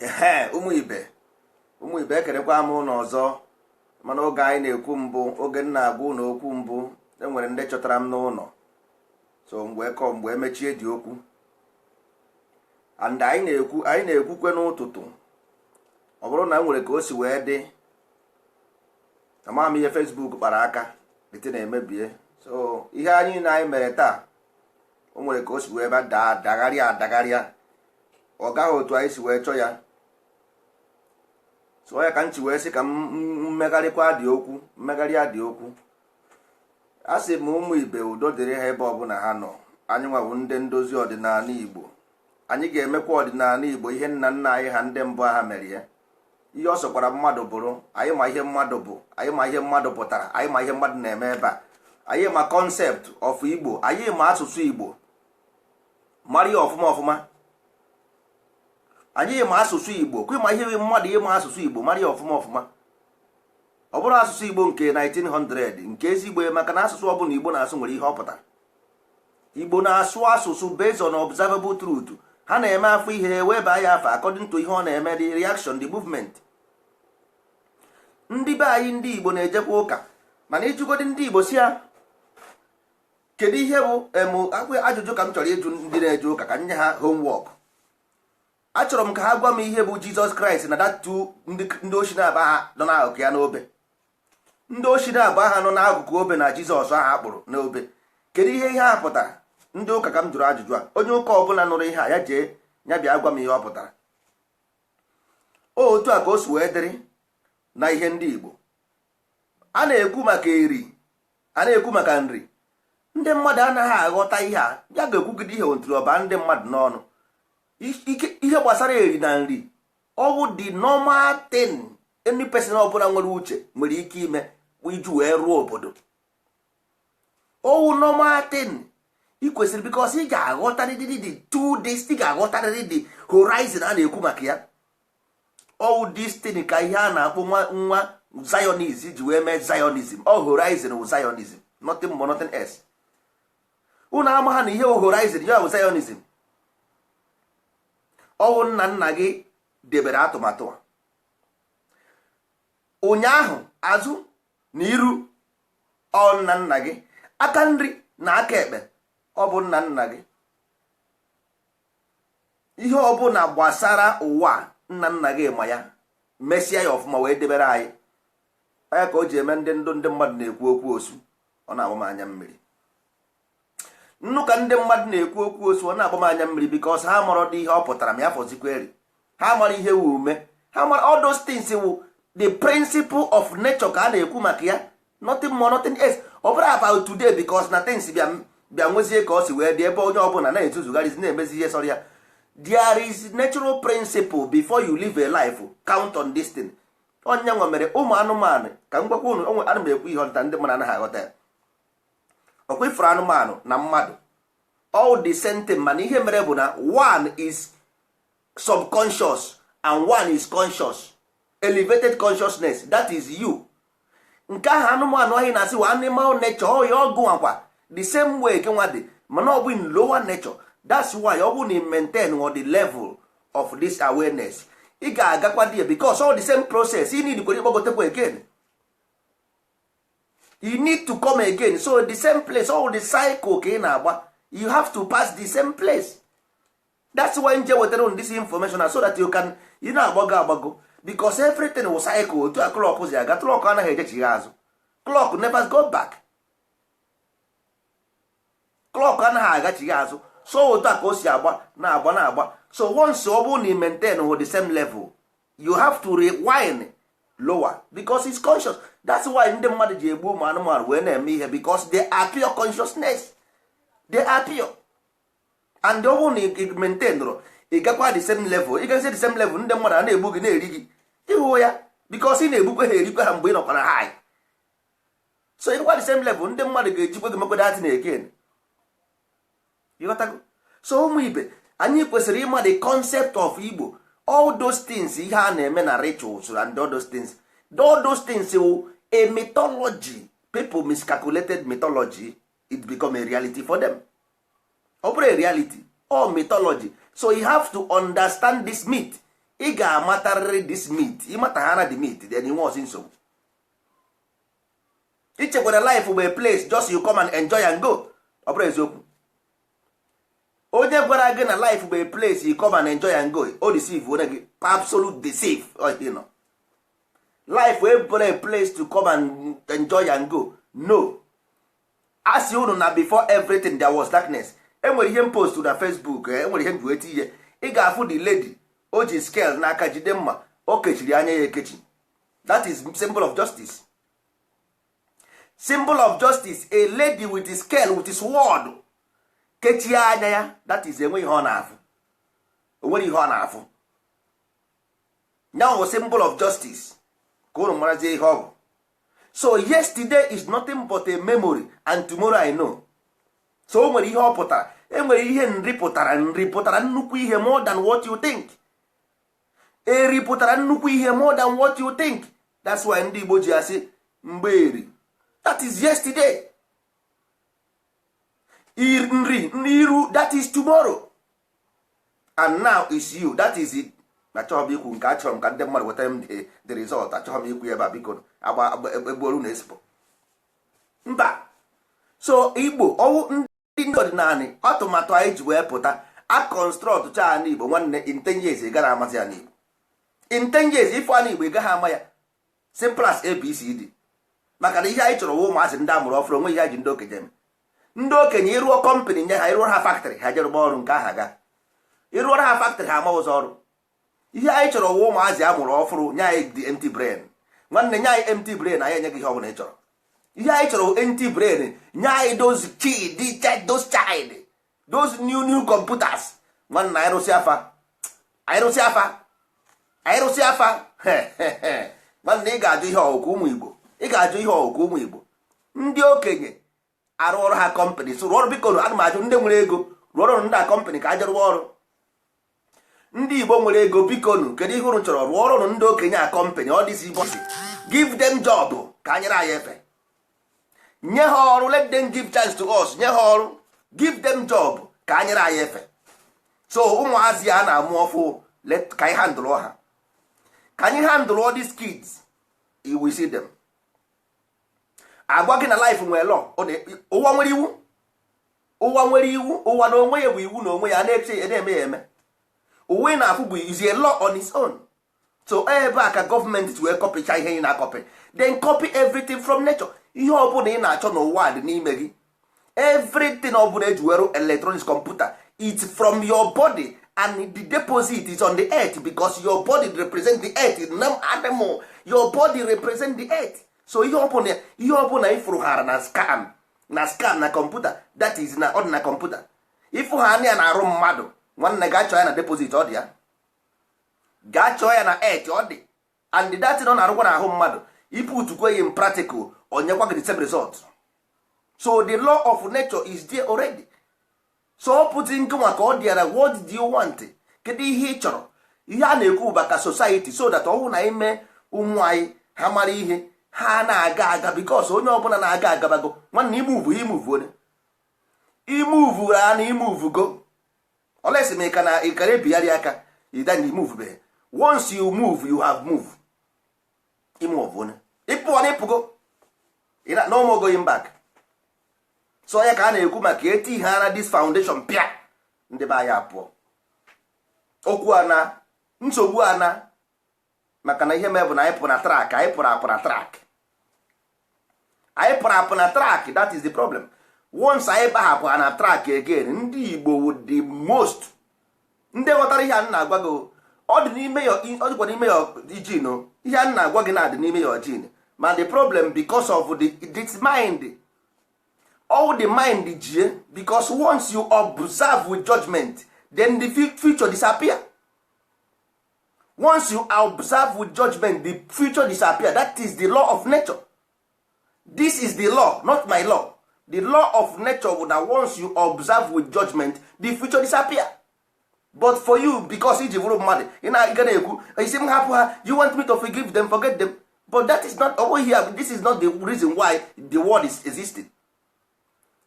Ehe, ụmụ ibe, ụmụ ibe, ekerekwa m ụnụ ọzọ. Mana oge anyị na-ekwu mbụ, oge m na-agwa ụnụ okwu mbụ, enwere ndị chọtara m n'ụlọ. So mgbe kọ mgbe emechie dị okwu and anyị na-ekwu, anyị na-ekwukwe n'ụtụtụ. Ọ bụrụ na m nwere ka o si wee dị, ama m ihe Facebook kpara aka dịtị na-emebie. So ihe anyị na anyị mere taa, o nwere ka o si wee ba daa, dagharịa adagharịa, ọ gaghị otu anyị si wee chọọ ya. So ya ka m chi wee sị ka m mmegharịkwa dị okwu, mmegharịa dị okwu. A sị m, ụmụ ibe, udo dịrị ha ebe ọbụla ha nọ. Anyị nwawu ndị ndozi ọdịnala Igbo. Anyị ga-emekwa ọdịnala Igbo ihe nna nna anyị ha ndị mbụ ha mere ya. Ihe ọ sọkwara mmadụ bụrụ, anyị ma ihe mmadụ bụ, anyị ma ihe mmadụ pụtara, anyị ma ihe mmadụ na-eme ebe a. Anyị ma concept of Igbo, anyị ma asụsụ Igbo, mara ya ọfụma ọfụma. Anyị ma asụsụ Igbo kwa, ịma ihe mmadụ, ịma asụsụ Igbo, mara ya ọfụma ọfụma. Ọ bụrụ asụsụ Igbo nke 1900, nke ezigbo, maka na asụsụ ọbụla Igbo na-asụ nwere ihe ọ pụtara. Igbo na-asụ asụsụ based on observable truth. Ha na-eme afọ ihe wee baa ya afa according to ihe ọ na-eme, the reaction, the movement. Ndị be anyị, ndị Igbo, na-ejekwa ụka, mana ịjụgodi ndị Igbo si ya, kedu ihe bụ emu ajụjụ ka m chọrọ ịjụ ndị na-eje ụka, ka nye ha homework. Achọrọ m ka ha gwa m ihe bụ Jizọs Kraịst na datu ndị oshi na-aba ha nọ n'akụkụ ya n'obe, ndị oshi na-aba ha nọ n'akụkụ obe na Jizọs ahụ akpụrụ n'obe. Kedu ihe ihe a pụtara? Ndị ụka ka m jụrụ ajụjụ a. Onye ụka ọbụla nụrụ ihe a, ya jee, ya bịa gwa m ihe ọ pụtara. Otu a ka o si wee dịrị na ihe ndị Igbo a na-ekwu maka eri, a na-ekwu maka nri. Ndị mmadụ anaghị aghọta ihe a. Ya ga-ekwugide ihe onturu ọba ndị mmadụ n'ọnụ. Ihe gbasara eri na nri, ọwụ the normal thing any person ọbụla nwere uche nwere ike ime iji wee rụọ obodo. Ọwụ normal thing ị kwesịrị, because ị ga-aghọtarịrị the 2 days, ị ga-aghọtarịrị the horizon a na-ekwu maka ya. Ọwụ this thing ka ihe a na-akpọ nwa nwa Zionism ji wee mee Zionism. Ọ horizon wụ Zionism, nothing more, nothing else. Unu ama ha na ihe wụ horizon ya bụ Zionism. Ọwụ nna nna gị debere atụmatụ a ụnyaahụ, azụ na iru. Ọ nna nna gị, aka nri na aka ekpe, ọ bụ nna nna gị. Ihe ọbụla gbasara ụwa, nna nna gị ma ya, mesịa ya ọfụma wee debere anyị anya. Ka o ji eme ndị ndụ ndị mmadụ na-ekwu okwu osu, ọ na-agba m anya mmiri. Nnu ka ndị mmadụ na-ekwu okwu osu, ọ na-agba m anya mmiri, because ha mara dị ihe ọ pụtara. Ma ya fọzikweri, ha mara ihe wu ume, ha mara all those things wụ the principle of nature ka a na-ekwu maka ya, nothing more, nothing else. Ọ bụrụ about today, because na things bịa bịa nwezie ka ọ si wee dị, ebe onye ọbụla na-etuzugharịzi, na-emezi ihe sọrọ ya. There is natural principle. Before you live a life, count on this thing. Onye nwe mere ụmụ anụmanụ, ka m gwakwa unu onwe ana m ekwu ihe ọdịta, ndị mmadụ anaghị aghọta ya. Ọkwa ifuru anụmanụ na mmadụ, all the same thing, mana ihe mere bụ na one is subconscious and one is conscious, elevated consciousness. That is you. Nke ahụ anụmanụ ahụ na-asị wa animal nature, ọ ya ọgụ akwa the same way ke nwa dị, mana ọ bụ in lower nature. That's why ọ bụ na maintain on the level of this awareness, ị ga-agakwa there, because all the same process you need kwere ịgbagotekwa again, you need to come again. So the same place, all the cycle ka ị na-agba, you have to pass the same place. That's why nje wetara unu this information, so that you can ị na-agbago agbago, because everything will cycle. Otu a clock si aga, clock anaghị ejechigha azụ. Clock never go back. Clock anaghị agachigha azụ. So otu a ka o si agba, na-agba, na-agba. So once ọ bụrụ na ị maintain with the same level, you have to rewind lower, because it's conscious. That's why ndị mmadụ ji egbu ụmụ anụmanụ wee na-eme ihe, because they are pure consciousness, they are pure. And ọ bụrụ na ị maintain nụrụ, ị gakwa the same level, ị gazi the same level, ndị mmadụ a na-egbu gị, na-eri gị, ịhụ ya, because ị na-egbukwe ha, erikwe ha mgbe ị nọkwara high. So ịgakwa the same level, ndị mmadụ ga-ejikwe gị mekwe datin again. Ịghọtago? So ụmụ ibe, anyị kwesịrị ịma the concept of Igbo. All those things ihe a na-eme na rituals and all those things, all those things wụ a mythology. People miscalculated mythology, it become a reality for them. Ọ bụrụ a reality, all mythology. So you have to understand this myth. Ị ga-amatarịrị this myth. Ịmata ha na the myth, then inwe ọzi nsogbu. Ichekwara life bụ a place just you come and enjoy and go. Ọ bụrụ eziokwu, onye gwara gị na life bụ a place you come and enjoy and go, o deceive onye gị, absolute deceive. Nọ life ebụrụ a place to come and enjoy and go? No. A sị unu na before everything there was darkness. Enwere ihe m post na Facebook, enwere ihe m ji weta ihe. Ị ga-afụ the lady, o ji scale n'aka, jide mma, o kechiri anya ya ekechi. That is symbol of justice, symbol of justice. A lady with the scale, with sword, kechie anya ya. That is, enwe ihe ọ na-afụ, onwere ihe ọ na-afụ. Now, symbol of justice, ka unu marazie ihe ọ bụ. So yesterday is nothing but a memory and tomorrow I know. So o nwere ihe ọ pụtara, enwere ihe nri pụtara. Nri pụtara nnukwu ihe, more than what you think. Eri pụtara nnukwu ihe, more than what you think. That's why ndị Igbo ji asị mgbe eri, that is yesterday. Nri iru, that is tomorrow. And now is you, that is it. Achọghị m ikwu nke, achọrọ m ka ndị mmadụ wetara m the result. Achọghị m ikwu ebe a, biko. Agba egbuoru na esipo mba. So Igbo ọwụ ndị ọdịnala, atụmatụ anyị ji wee pụta a construct cha ala Igbo. Nwanne, in 10 years ị gaghị amazi ya n'Igbo. In 10 years, ifụ ala Igbo, ị gaghị ama ya. Simple as ABCD. Maka na ihe anyị chọrọ wụ ụmụazị ndị amụrụ ọfụrụ onwe. Ihe anyị ji ndị okenye eme, ndị okenye, ịrụọ company nye ha, ịrụọ ha factory, ha jere ọrụ nke aha ga ịrụọrọ ha factory, ha ama ụzọ ọrụ. Ihe anyị chọrọ wụ ụmụazị amụrụ ọfụrụ. Nye anyị the empty brain. Nwanne, nye anyị empty brain, anyị enye gị ihe ọbụla ị chọrọ. Ihe anyị chọrọ wụ empty brain. Nye anyị those child, those child, those new new computers. Nwanne, anyị rụsị afa, anyị rụsị afa, anyị rụsị afa. Nwanne, ị ga-ajụ ihe ọgụgụ ụmụ Igbo, ị ga-ajụ ihe ọgụgụ ụmụ Igbo. Ndị okenye arụ ọrụ ha company, so rụọ ọrụ. Biko, ana m ajụ ndị nwere ego, rụọ ọrụ ndị a company ka a rụọ ọrụ. Ndị Igbo nwere ego, biko nụ, kedu ihe unu chọrọ? Rụọ ọrụ ndị okenye a company. Ọ dịzi bọsị, give them job ka anyere anyị efe. Nye ha ọrụ, let them give chance to us. Nye ha ọrụ, give them job ka anyere anyị efe. So ụmụazị a na-amụ ọfụ, let ka anyị handle ha, ka anyị handle all these kids. You will see them. Agwa gị na life nwere law. Ụwa nwere iwu, ụwa nwere iwu. Ụwa na onwe ya bụ iwu na onwe ya na-eche na-eme ya eme. Ụwa ị na-afụ bụ is a law on its own. So ebe a ka gọọmenti wee copycha ihe ị na-acopy, then copy everything from nature. Ihe ọbụla ị na-achọ n'ụwa dị n'ime gị. Everything ọbụla eji were electronics, computer, it's from your body, and the deposit is on the earth, because your body represent the earth. Nam animal, your body represent the earth. So ihe ọbụla, ihe ọbụla ịfụrụ hara na scan, na scan na kọmputa, that is na ọ dị na kọmputa. Ịfụ ha anya na arụ mmadụ, nwanne, gaa chọọ ya na deposit, ọ dị ya. Gaa chọọ ya na earth, ọ dị. And that thing ọ na-arụkwa n'ahụ mmadụ, iputukwe ya in practical, onyekwa gị the same result. So the law of nature is there already. So ọ pụtụ nke nwa ka ọ dịara. What do you want? Kedu ihe ị chọrọ? Ihe a na-ekwu maka society, so that ọnwụ na ime ụmụ anyị ha mara ihe ha na-aga aga, because onye ọbụla na-aga agabago. Nwanne, imove, imove, onye imove a na imove go olesi ma ị ka na ị kara ebigharị aka ida na imove be. Once you move, you have move. Imove onye ịpụọ na ịpụgo, no more going back. So ya ka a na-ekwu maka eti ihe na this foundation pịa ndị be anyị apụọ okwu a na nsogbu a na maka na ihe mee bụ na anyị pụrụ na track, anyị pụrụ apụ na track, anyị pụrụ apụ na track. That is the problem. Once anyị gbahapụ na track again, ndị Igbo would the most ndị ghọtara ihe a na-agwa gị. Ọ dị n'ime ya, ọ dịkwa n'ime ya gene. Ihe a na-agwa gị na-adị n'ime ya gene. Ma the problem, because of the this mind, all the mind jie, because once you observe with judgment, then the future disappear. Once you observe with judgment, the future disappear. That is the law of nature. This is the law, not my law. The law of nature bụ na once you observe with judgment, the future disappear. But for you, because iji bụrụ mmadụ, ị na-aga na-ekwu isi m hapụ ha. You want me to forgive them, forget them, but that is not over here. This is not the reason why the world is existing.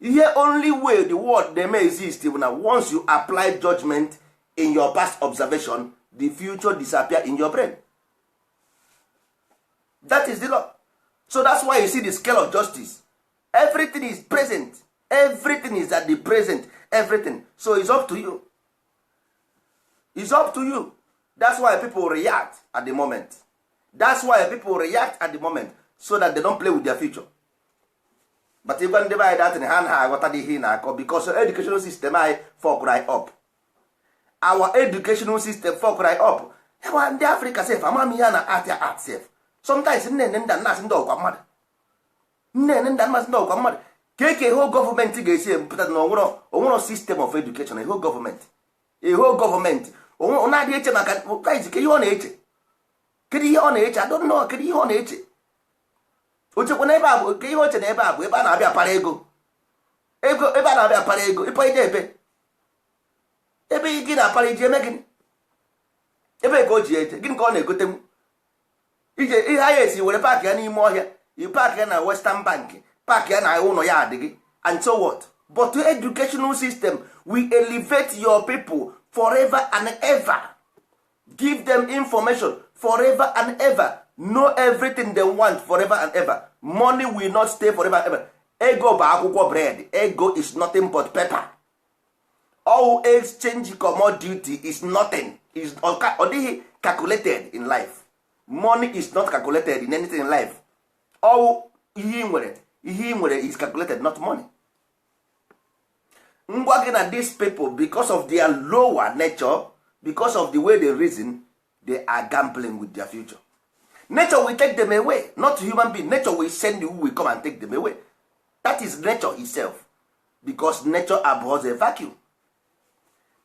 Ihe only way the world na-eme exist bụ na once you apply judgment in your past observation, The future disappear in your brain. That is the law. So that's why you see the scale of justice. Everything is present. Everything is at the present. Everything. So it's up to you. It's up to you. That's why people react at the moment. That's why people react at the moment, so that they don't play with their future. But ịgwa ndị be anyị datin, ha anaghị aghọta ihe ị na-akọ, because educational system anyị fuck right up. Our educational system fuck right up. Ewa ndị Africa sef, ama m ihe a na art ya art sef. Sometimes nne nne nda nnas ndị ọkwa mmadụ, nne nne nda nnas ndị ọkwa mmadụ ka eke whole gọọmenti ga-esi epụta na onwero system of education. A whole government, a whole government ọ na-adị eche maka guys, ke ihe ọ na-eche? Kedu ihe ọ na-eche? I don't know. Kedu ihe ọ na-eche? Ochekwa na ebe a bụ ke ihe oche na ebe a bụ ebe a na-abịa para ego, ego ebe a na-abịa para ego. Ịpa ije ebe ebe gị na-apara iji eme gịnị? Ebe ka o ji eje gịnị ka ọ na-egotenwu ije ihe anyị esi were park ya n'ime ọhịa, i park ya na Western Bank, park ya na ụlọ ya adịghị, and so what? But educational system will elevate your people forever and ever, give them information forever and ever, know everything they want forever and ever. Money will not stay forever and ever. Ego bụ akwụkwọ bread. Ego is nothing but paper. All exchange commodity is nothing, is ọ dịghị calculated in life. Money is not calculated in anything in life. All ihe ị nwere, ihe ị nwere is calculated, not money. Ngwa gị na these people, because of their lower nature, because of the way they reason, they are gambling with their future. Nature will take them away, not human being. Nature will send you, who will come and take them away. That is nature itself, because nature abhors a vacuum.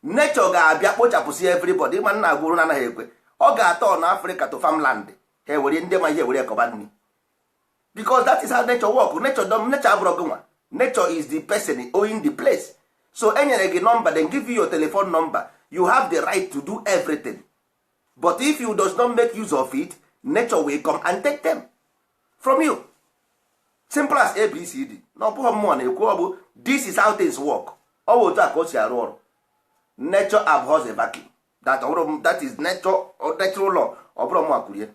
Nature ga-abịa kpochapụsị everybody. Ma nna agwụrụ na anaghị ekwe, ọ ga-atọ na Africa to farmland. Ha ewere ndị ma ihe were kọba nri, because that is how nature work. Nature don nature abụrụ gị nwa. Nature is the person owning the place. So enyere gị number, then give you your telephone number. You have the right to do everything, but if you does not make use of it, nature will come and take them from you. Simple as ABCD. Na ọ bụghị mmụọ na-ekwu, ọ bụ this is how things work. Ọ bụ otu a ka o si arụ ọrụ. Nature abhors a vacuum. That, ọ bụrụ, that is nature, natural law. Ọ bụrụ mụ akwurie.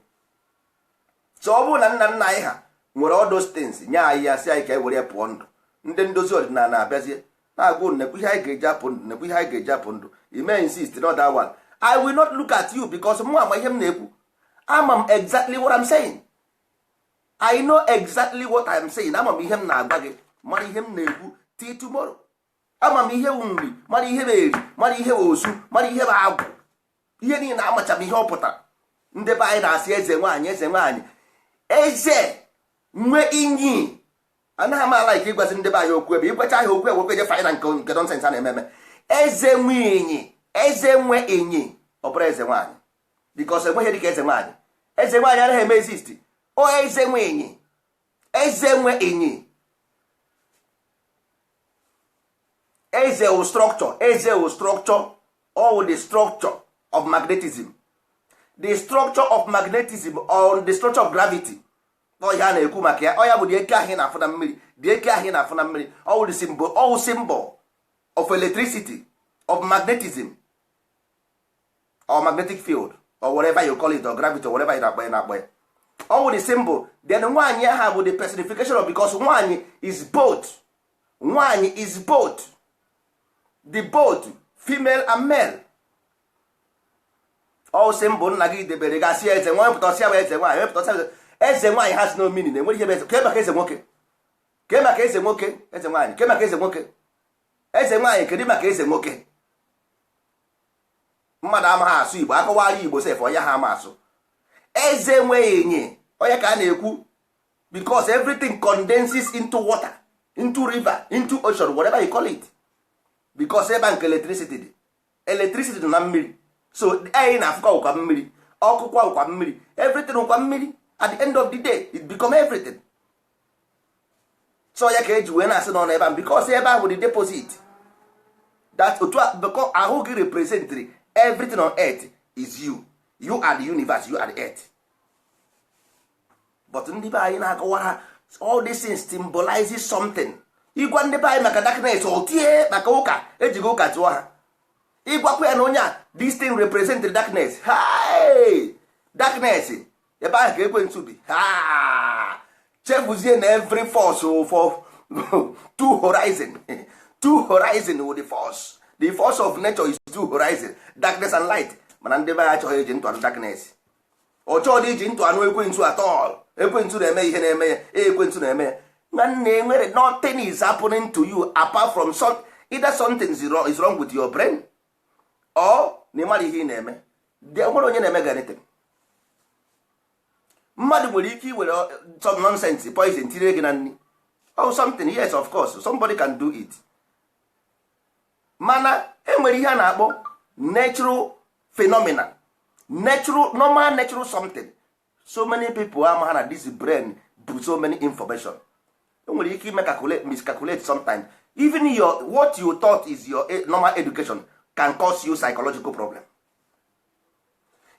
So ọ bụrụ na nna nna anyị ha nwere all those things nye anyị ya, si anyị ka e were pụọ ndụ, ndị ndozi ọdịnala na-abịazie na-agwa unu, nekwa ihe anyị ga-eji apụ ndụ, nekwa ihe anyị ga-eji apụ ndụ. Ime insist not that one, I will not look at you, because mụ ama ihe m na-ekwu. Ama m exactly what I'm saying. I know exactly what I'm saying. Ama m ihe m na-agwa gị, mara ihe m na-ekwu till tomorrow. Ama m ihe bụ nri, mara ihe bụ eri, mara ihe bụ osu, mara ihe bụ agwụ, ihe niile amacha m ihe ọ pụtara. Ndị be anyị na-asị eze nwaanyị, eze nwaanyị, eze nwe inyi. Anaghị m ala ike ịgwazi ndị be anyị okwu ebe ịgwacha ha okwu ewekwe je fanyị na nke nonsense a na-eme eme. Eze nwe inyi, eze nwe inyi, ọ bụrụ eze nwaanyị, because enweghị dịka eze nwaanyị. Eze nwaanyị anaghị eme exist. O eze nwe inyi, eze nwe inyi, eze wụ structure, eze wụ structure. All the structure of magnetism, the structure of magnetism or the structure of gravity. Ọ ihe a na-ekwu maka ya, ọ ya bụ dị eke ahụ na-afụ na mmiri, dị eke ahụ na-afụ na mmiri. All the symbol, all symbol of electricity, of magnetism or magnetic field or whatever you call it, or gravity or whatever you na-akpọ ya na-akpọ ya. All the symbol. Then nwaanyị aha bụ the personification of, because nwaanyị is both, nwaanyị is both, the both female and male. All symbol nna gị debere gasị eze nwa, wepụta ọsịa bụ eze nwaanyị, wepụta ọsịa eze nwaanyị has no meaning. Enwere ihe bụ eze. Ke maka eze nwoke? Ke maka eze nwoke? Eze nwaanyị, ke maka eze nwoke? Eze nwaanyị, kedu maka eze nwoke? Mmadụ amaghị asụ Igbo, akọwara Igbo sef, onye ha ama asụ. Eze nweghị enye onye ka a na-ekwu, because everything condenses into water, into river, into ocean, whatever you call it, because ebe a nke electricity dị, electricity dị na mmiri. So anyị na-afụkwa ụkwa mmiri, ọkụkwa ụkwa mmiri, everything ụkwa mmiri. At the end of the day, it become everything. So ya ka eji wee na-asị nọ n'ebe ahụ, because ebe ahụ dị deposit that otu a, because ahụ gị represent everything on earth is you. You are the universe, you are the earth. But ndị be anyị na-akọwara, all these things symbolizes something. Ịgwa ndị be anyị maka darkness, ọ tie maka ụka, ejighị ụka tụọ ha. Ịgwakwa ya na onye a, this thing represent the darkness. Hey! Darkness ebe ahụ ka ekwensu bi. Ha chefuzie na every force for two horizon, two horizon with the force of nature is two horizon, darkness and light. Mana ndị be anyị achọghị eji ntụ anụ darkness. Ọ chọghị iji ntụ anụ ekwensu at all. Ekwensu na-eme ihe na-eme ya, ekwensu na-eme ya. Nwanne, nwere nothing is happening to you apart from some, either something is wrong with your brain or na ị mara ihe ị na-eme. Nwere onye na-eme gị anything. Mmadụ nwere ike iwere some nonsense poison tinye gị na nri or something. Yes, of course somebody can do it. Mana enwere ihe a na-akpọ natural phenomena, natural, normal natural something. So many people ama ha na this brain bụ so many information. Enwere ike ime calculate, miscalculate sometimes. Even your what you thought is your normal education can cause you psychological problem.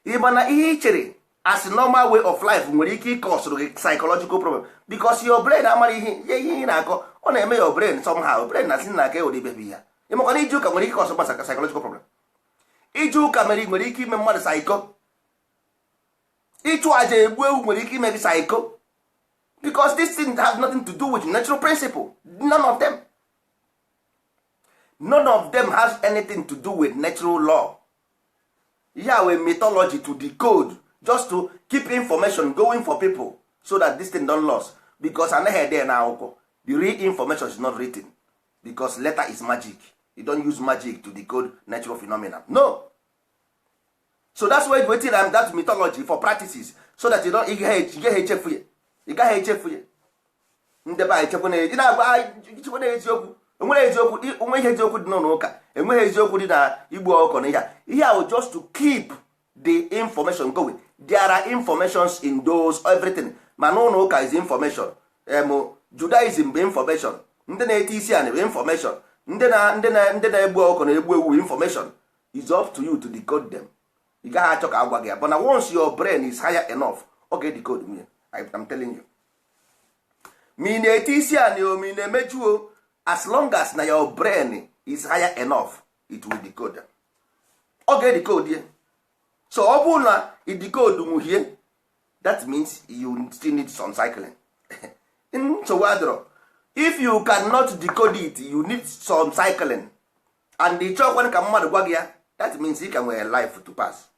Ị na ihe ị chere as normal way of life nwere ike ịkọsụrụ gị psychological problem because your brain amara ihe ị na-akọ. Ọ na-eme your brain somehow. Brain na si na aka ewere ibebi ya. Ịmakwana ije ụka nwere ike ịkọsụ gbasa psychological problem. Ije ụka mere nwere ike ime mmadụ psycho. Ịchụ aja egbu ewu nwere ike ime gị psycho because this thing has nothing to do with natural principle. None of them, none of them has anything to do with natural law. Ihe a wee mythology to decode, just to keep information going for people so that this thing don't lost, because anaghị ede na akwụkwọ. The real information is not written because letter is magic. You don't use magic to decode natural phenomena, no. So that's why wetin am that mythology for practices, so that you don't, ị gaghị echefu ya, ị gaghị echefu ya. Ndebe anyị chekwa na ị na-agwa chekwa na eziokwu. Enwere eziokwu, onwe ihe eziokwu dị n'ụlọ ụka, enweghị eziokwu dị na igbu ọkụkọ na ihe a. Ihe ahụ just to keep the information going. There are informations in those everything. Ma n'ụlọ ụka is information, Judaism bụ information, ndị na-ete isi anị bụ information, ndị na-egbu ọkụkọ na-egbu ewu information. Is up to you to decode them. Ị gaghị achọ ka agwa gị ya, but na once your brain is higher enough, ọ ga-edecode nwunye. I'm telling you, ma ị na-ete isi anị o, ma ị na-emeju o, as long as na your brain is higher enough, it will decode them. Ọ ga-edecode ya. So ọ bụrụ na i decode nwuhie, that means you still need some cycling. Nsogbu adịrọ. If you cannot decode it, you need some cycling, and ị chọkwana ka mmadụ gwa gị ya, that means ị ka nwere life to pass.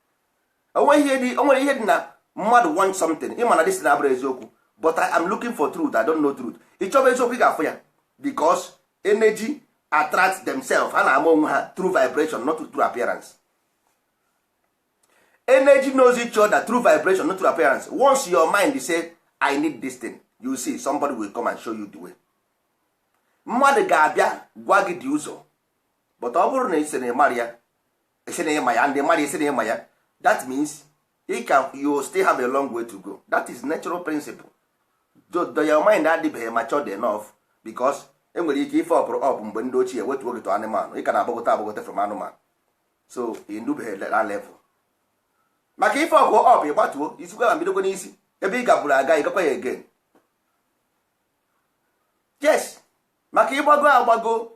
O nwere ihe dị na mmadụ want something. Ịma na this na abụrụ eziokwu, but I am looking for truth, I don't know truth. Ị chọba eziokwu, ị ga-afụ ya because energy attract themselves. Ha na-ama onwe ha through vibration, not through appearance. Energy knows each other through vibration, not through appearance. Once your mind say, "I need this thing," you see somebody will come and show you the way. Mmadụ ga-abịa gwa gị dị ụzọ. But ọ bụrụ na isi na ịmara ya, isi na ịma ya, ndị mara isi na ịma ya, that means you can, you still have a long way to go. That is natural principle. Do your mind adịbeghị matured enough because enwere ike ife ọpụrụ up mgbe ndị ochie wetuo gị to anụmanụ. Ị ka na-agbagote agbagote from anụmanụ, so ị ndubeghị that level. Maka ife ọkụ up, ịgbatuo isikwa ma bidokwa n'isi ebe ị gaburu aga, ịgakwa ya again. Yes, maka ịgbago agbago,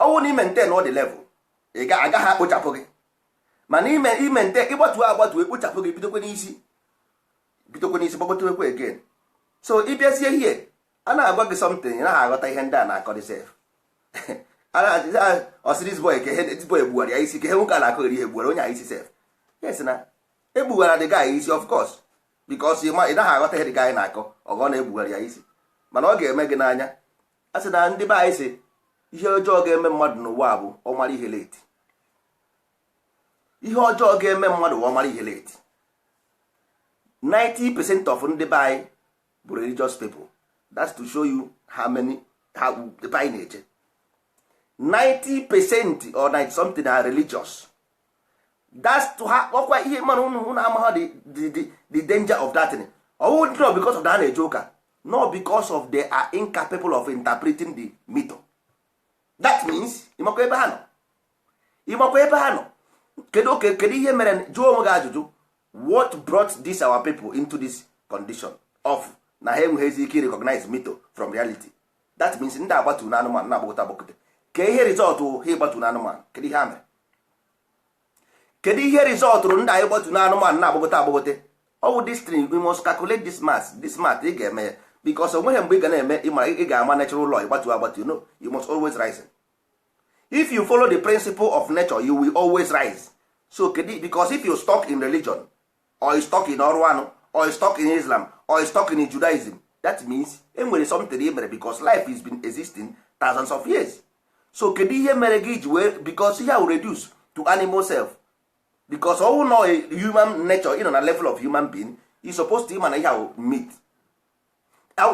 ọnwụ na ime maintain ọ dị level, ị agaghị akpochapụ gị. Mana ime nte ịgbatuo agbatuo, ekpochapụ gị, bidokwa n'isi, bidokwa n'isi, gbagotewekwa again. So ịbịazie hie, a na-agwa gị something, ị naghị aghọta ihe ndị a na-akọ dị sef. Ọsị this boy ka ihe, this boy egbuwara ya isi, ka ihe nwoke a na-akọghịrị ihe egbuwara onye a isi sef. Yes, na egbuwara the guy isi, of course, because ị naghị aghọta ihe the guy na-akọ. Ọgọ na-egbuwara ya isi, mana ọ ga-eme gị n'anya. A sị na ndị be anyị sị ihe ọjọọ ga-eme mmadụ n'ụwa bụ ọ mara ihe late. Ihe ọjọọ ga-eme mmadụ bụ ọ mara ihe late. 90% of ndị be anyị bụ religious people. That's to show you how many, how ebe anyị na-eje. 90% or 90 something are religious. That's to ha ọkwa ihe mana unu amaghị the danger of that thing. Ọwụ not because of that ha na-eje ụka, no, because of they are incapable of interpreting the myth. That means ịmakwa ebe ha nọ, ịmakwa ebe ha nọ. Kedu oke, kedu ihe mere? Jụọ onwe gị ajụjụ: what brought this our people into this condition of na ha enweghịzi ike recognize myth from reality? That means ndị agbatu na anụmanụ na-agbakọta agbakọta. Ka ihe result ha ịgbatu na anụmanụ, kedu ihe ha mere? Kedu ihe resultụrụ ndị anyị gbatu na anụmanụ na-agbagote agbagote? Ọ bụ this thing. We must calculate this math. This math ị ga-eme ya, because o nweghị mgbe ị ga na-eme ịmara ị ga-ama natural law ịgbatu agbatu. No, you must always rise. If you follow the principle of nature, you will always rise. So kedu, because if you stuck in religion or you stuck in ọrụ anụ or you stuck in Islam or you stuck in Judaism, that means enwere something i mere, because life has been existing thousands of years. So kedu ihe mere gị ji wee, because ihe will reduce to animal self, because ọwụ nọ human nature, ị nọ na level of human being, you supposed to ịma na ihe ahụ meat,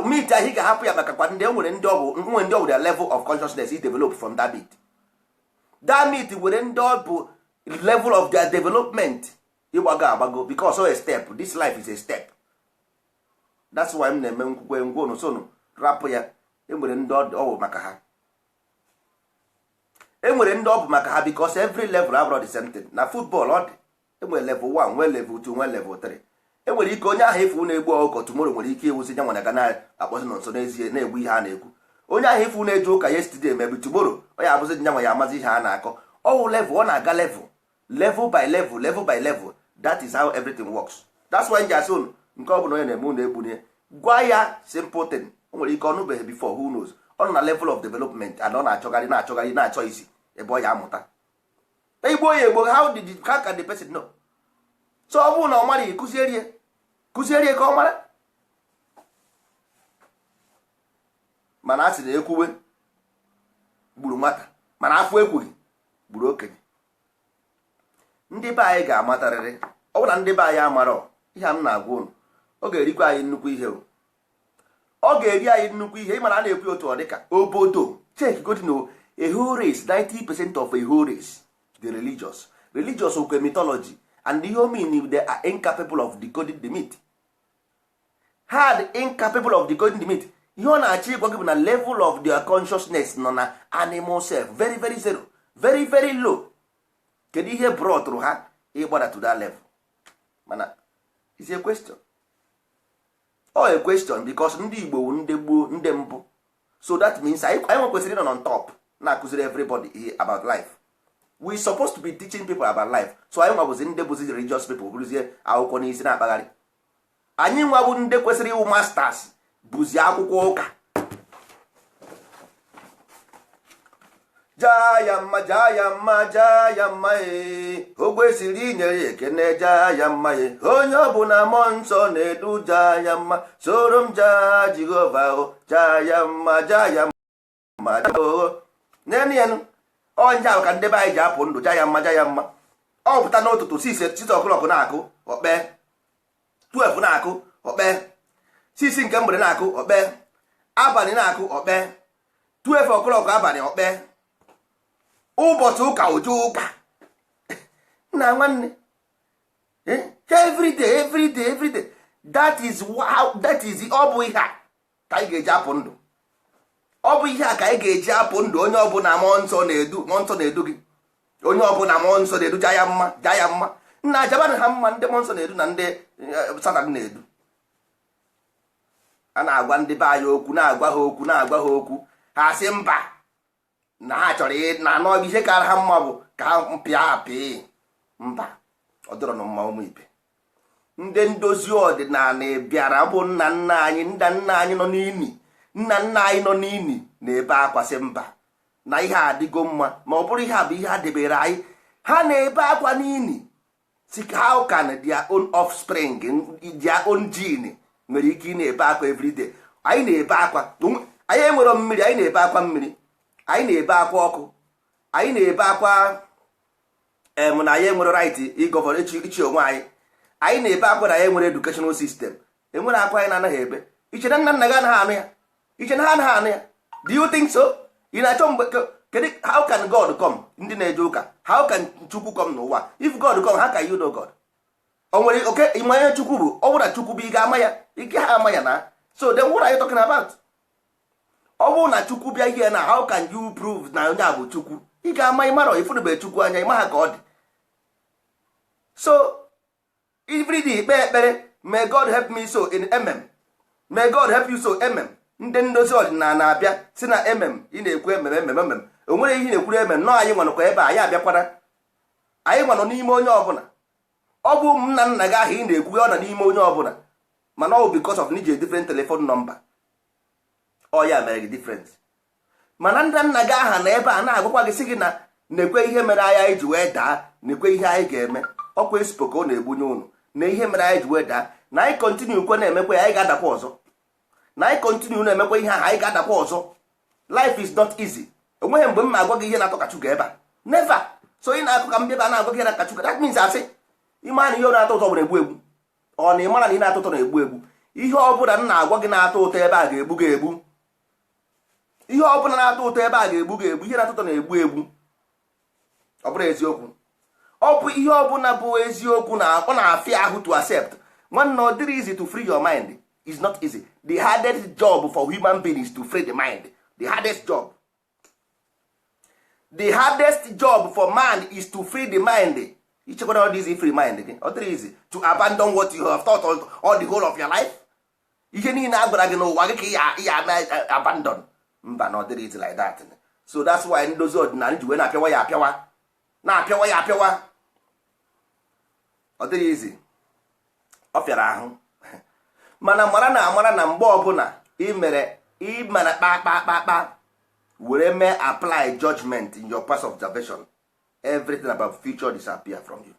meat ahụ ị ga-ahapụ ya, maka kwa ndị nwere, ndị ọ bụ nwere, ndị ọ bụ their level of consciousness is develop from that meat. That meat were ndị ọ bụ level of their development ịgbago agbago, because ọ a step. This life is a step. That's why m na-eme nkwukwe ngwa sonu rapụ ya. Enwere ndị ọ bụ maka ha, enwere ndị ọ bụ maka ha, because every level abụrụ the same thing. Na football ọ dị, enwere level 1, nwee level 2, nwee level 3. Enwere ike onye ahụ efu na-egbu ọkụkọ tomorrow nwere ike iwuzi ya nwere ga na-akpọzi nọ nso n'ezie na-egbu ihe a na-ekwu. Onye ahụ efu na-eje ụka yesterday, maybe tomorrow onye abụzi nya nwe ya amazi ihe a na-akọ. Ọwụ level, ọ na-aga level, level by level, level by level. That is how everything works. That's why nji asị unu, nke ọ bụla onye na-eme, unu egbunye, gwa ya simple thing. O nwere ike ọnụbeghị before, who knows? Ọ nọ na level of development and ọ na-achọgharị, na-achọgharị, na-achọ isi ebe ọ ya amụta. Igbo ya egbo, how can the person know? So ọ bụrụ na ọ mara, kụzierie, kụzierie ka ọ mara. Mana a sị na ekwuwe gburu nwata, mana afọ ekwughị gburu okenye. Ndị be anyị ga-amatarịrị. Ọ bụrụ na ndị be anyị amarọ ihe a m na-agwa unu, ọ ga-erikwa anyị nnukwu ihe o. Ọ ga-eri anyị nnukwu ihe. Ịmara a na-ekwu otu ọ dịka obodo check godino, a whole race, 90% of a whole race, the religious okwe mythology and ihe o mean, they are incapable of decoding the myth. Ha dị incapable of decoding the myth. Ihe ọ na-achọ ịgwa gị bụ na level of their consciousness nọ na animal self, very very zero, very very low. Kedu ihe brọtụrụ ha ịgbada to that level? Mana is a question, ọ a question, because ndị Igbo wu ndị gboo, ndị mbụ. So that means anyị nwe kwesịrị ịnọ on top na-akụziri everybody ihe about life. We supposed to be teaching people about life. So anyị nwa bụzi ndị bụzi religious people, bụrụzie akwụkwọ n'isi na-akpagharị. Anyị nwa bụ ndị kwesịrị ịwụ masters, bụzi akwụkwọ ụka. Jaa ya mma, jaa ya mma, jaa ya mma, ee, o kwesịrị inye ya ekene. Jaa ya mma, ee, onye ọbụla mmụọ nsọ na-edu, jaa ya mma. Soro m jaa Jehova o, jaa ya mma, jaa ya mma o. Nenu ya, ọnya ahụ ka ndị be anyị ji apụ ndụ. Jaa ya mma, jaa ya mma. Ọ pụta n'ụtụtụ 6 o'clock na-akụ, okpe 12 na-akụ, okpe 6 nke mgbede na-akụ, okpe abalị na-akụ, okpe 12 o'clock abalị, okpe ụbọchị ụka, oju ụka nna nwanne, everyday, everyday, everyday. That is how, that is, ọ bụ ihe a ka anyị ga-eji apụ ndụ. Ọ bụ ihe a ka anyị ga-eji apụ ndụ. Onye ọbụla mmụọ nsọ na-edu, mmụọ nsọ na-edu gị. Onye ọbụla mmụọ nsọ na-edu, jaa ya mma, jaa ya mma. Nna, ajabana ha mma. Ndị mmụọ nsọ na-edu na ndị Satan na-edu. A na-agwa ndị be anyị okwu, na-agwa ha okwu, na-agwa ha okwu, ha sị mba, na ha chọrọ na anọ ihe kara ha mma bụ ka ha pịa apị. Mba, ọ dịrọ na mma. Ụmụ ibe, ndị ndozi ọdịnala bịara bụ nna nna anyị, nna nna anyị nọ n'ini, nna nna anyị nọ n'ini na-ebe akwa sị mba, na ihe adịgo mma. Ma ọ bụrụ ihe a bụ ihe a debere anyị, ha na-ebe akwa n'ini si how can their own offspring, their own gene nwere ike ị na-ebe akwa everyday? Anyị na-ebe akwa, anyị enwero mmiri, anyị na-ebe akwa mmiri, anyị na-ebe akwa ọkụ, anyị na-ebe akwa em na anyị enwere right ịgovern, ichi onwe anyị. Anyị na-ebe akwa na anyị enwere educational system. Enwere akwa anyị na-anaghị ebe. Iche na nna nna gị anaghị anụ ya? Iche na ha anaghị anụ ya? Do you think so? Ị na-achọ mgbe kedu? How can God come? Ndị na-eje ụka, how can Chukwu come n'ụwa? If God come, how can you know God? O nwere oke ịmanye Chukwu bụ, ọ bụrụ na Chukwu bụ, ị ga-ama ya? Ị gaghị ama ya na. So then what are you talking about? Ọ bụrụ na Chukwu bịa here na, how can you prove na onye a bụ Chukwu? Ị ga-ama? Ịmara ifụnube Chukwu anya, ịma ha ka ọ dị. So everyday ikpe ekpere, "May God help me," so in mm, "May God help you," so ndị ndozi ọdịnala na-abịa si na ị na-ekwu mm mm mm, o nwere ihe ị na-ekwuru mm nọọ. Anyị nwanụkwa ebe a, anyị abịakwara. Anyị nwa nọ n'ime onye ọbụla. Ọ bụ nna nna gị ahụ ị na-ekwu, ọ nọ n'ime onye ọbụla, mana ọ bụ because of n'iji different telephone number, ọ ya mere gị different. Mana nna nna gị aha na ebe a na-agwakwa gị, sị gị na na-ekwe ihe mere anyị ji wee daa, na-ekwe ihe anyị ga-eme. Ọkwa esipo ka ọ na-egbunye ụnụ na ihe mere anyị ji wee daa, na anyị continue kwe na-emekwa ya, anyị ga-adakwa ọzọ. Na anyị continue na-emekwa ihe ahụ, anyị ga-adakwa ọzọ. Life is not easy. Enweghị mgbe m ma agwa gị ihe na-atọ ka chuga ebe a, never. So ị na-akụ ka m bịa ebe a na-agwa gị ihe na-aka chuga, that means asị ịma na ihe na-atọ ụtọ bụ na-egbu egbu. Ọ na ịmara na ihe na-atọ ụtọ na-egbu egbu. Ihe ọ bụla m na-agwa gị na-atọ ụtọ ebe a ga-egbu gị egbu. Ihe ọ bụla na-atọ ụtọ ebe a ga-egbu gị egbu. Ihe na-atọ ụtọ na-egbu egbu. Ọ bụrụ eziokwu, ọ bụ ihe ọbụla bụ eziokwu na ọ na-afịa ahụ to accept. Nwanne, ọ dịrị easy to free your mind, is not easy. The hardest job for human being is to free the mind. The hardest job, the hardest job for man is to free the mind. Ichekwara ọ dị easy free mind gị? Ọ dịrị easy to abandon what you have thought all the whole of your life. Ihe niile a gwara gị n'ụwa gị ka ị ya ame abandon. Mba, na ọ dịrị easy like that. So that's why ndozi ọdịnala ji wee na-apịawa ya apịawa, na-apịawa ya apịawa. Ọ dịrị easy, ọ fịara ahụ. Mana mara na amara na mgbe ọbụla ị mere, ị mara kpa kpa kpa kpa were mee apply judgment in your past observation, everything about future disappear from you.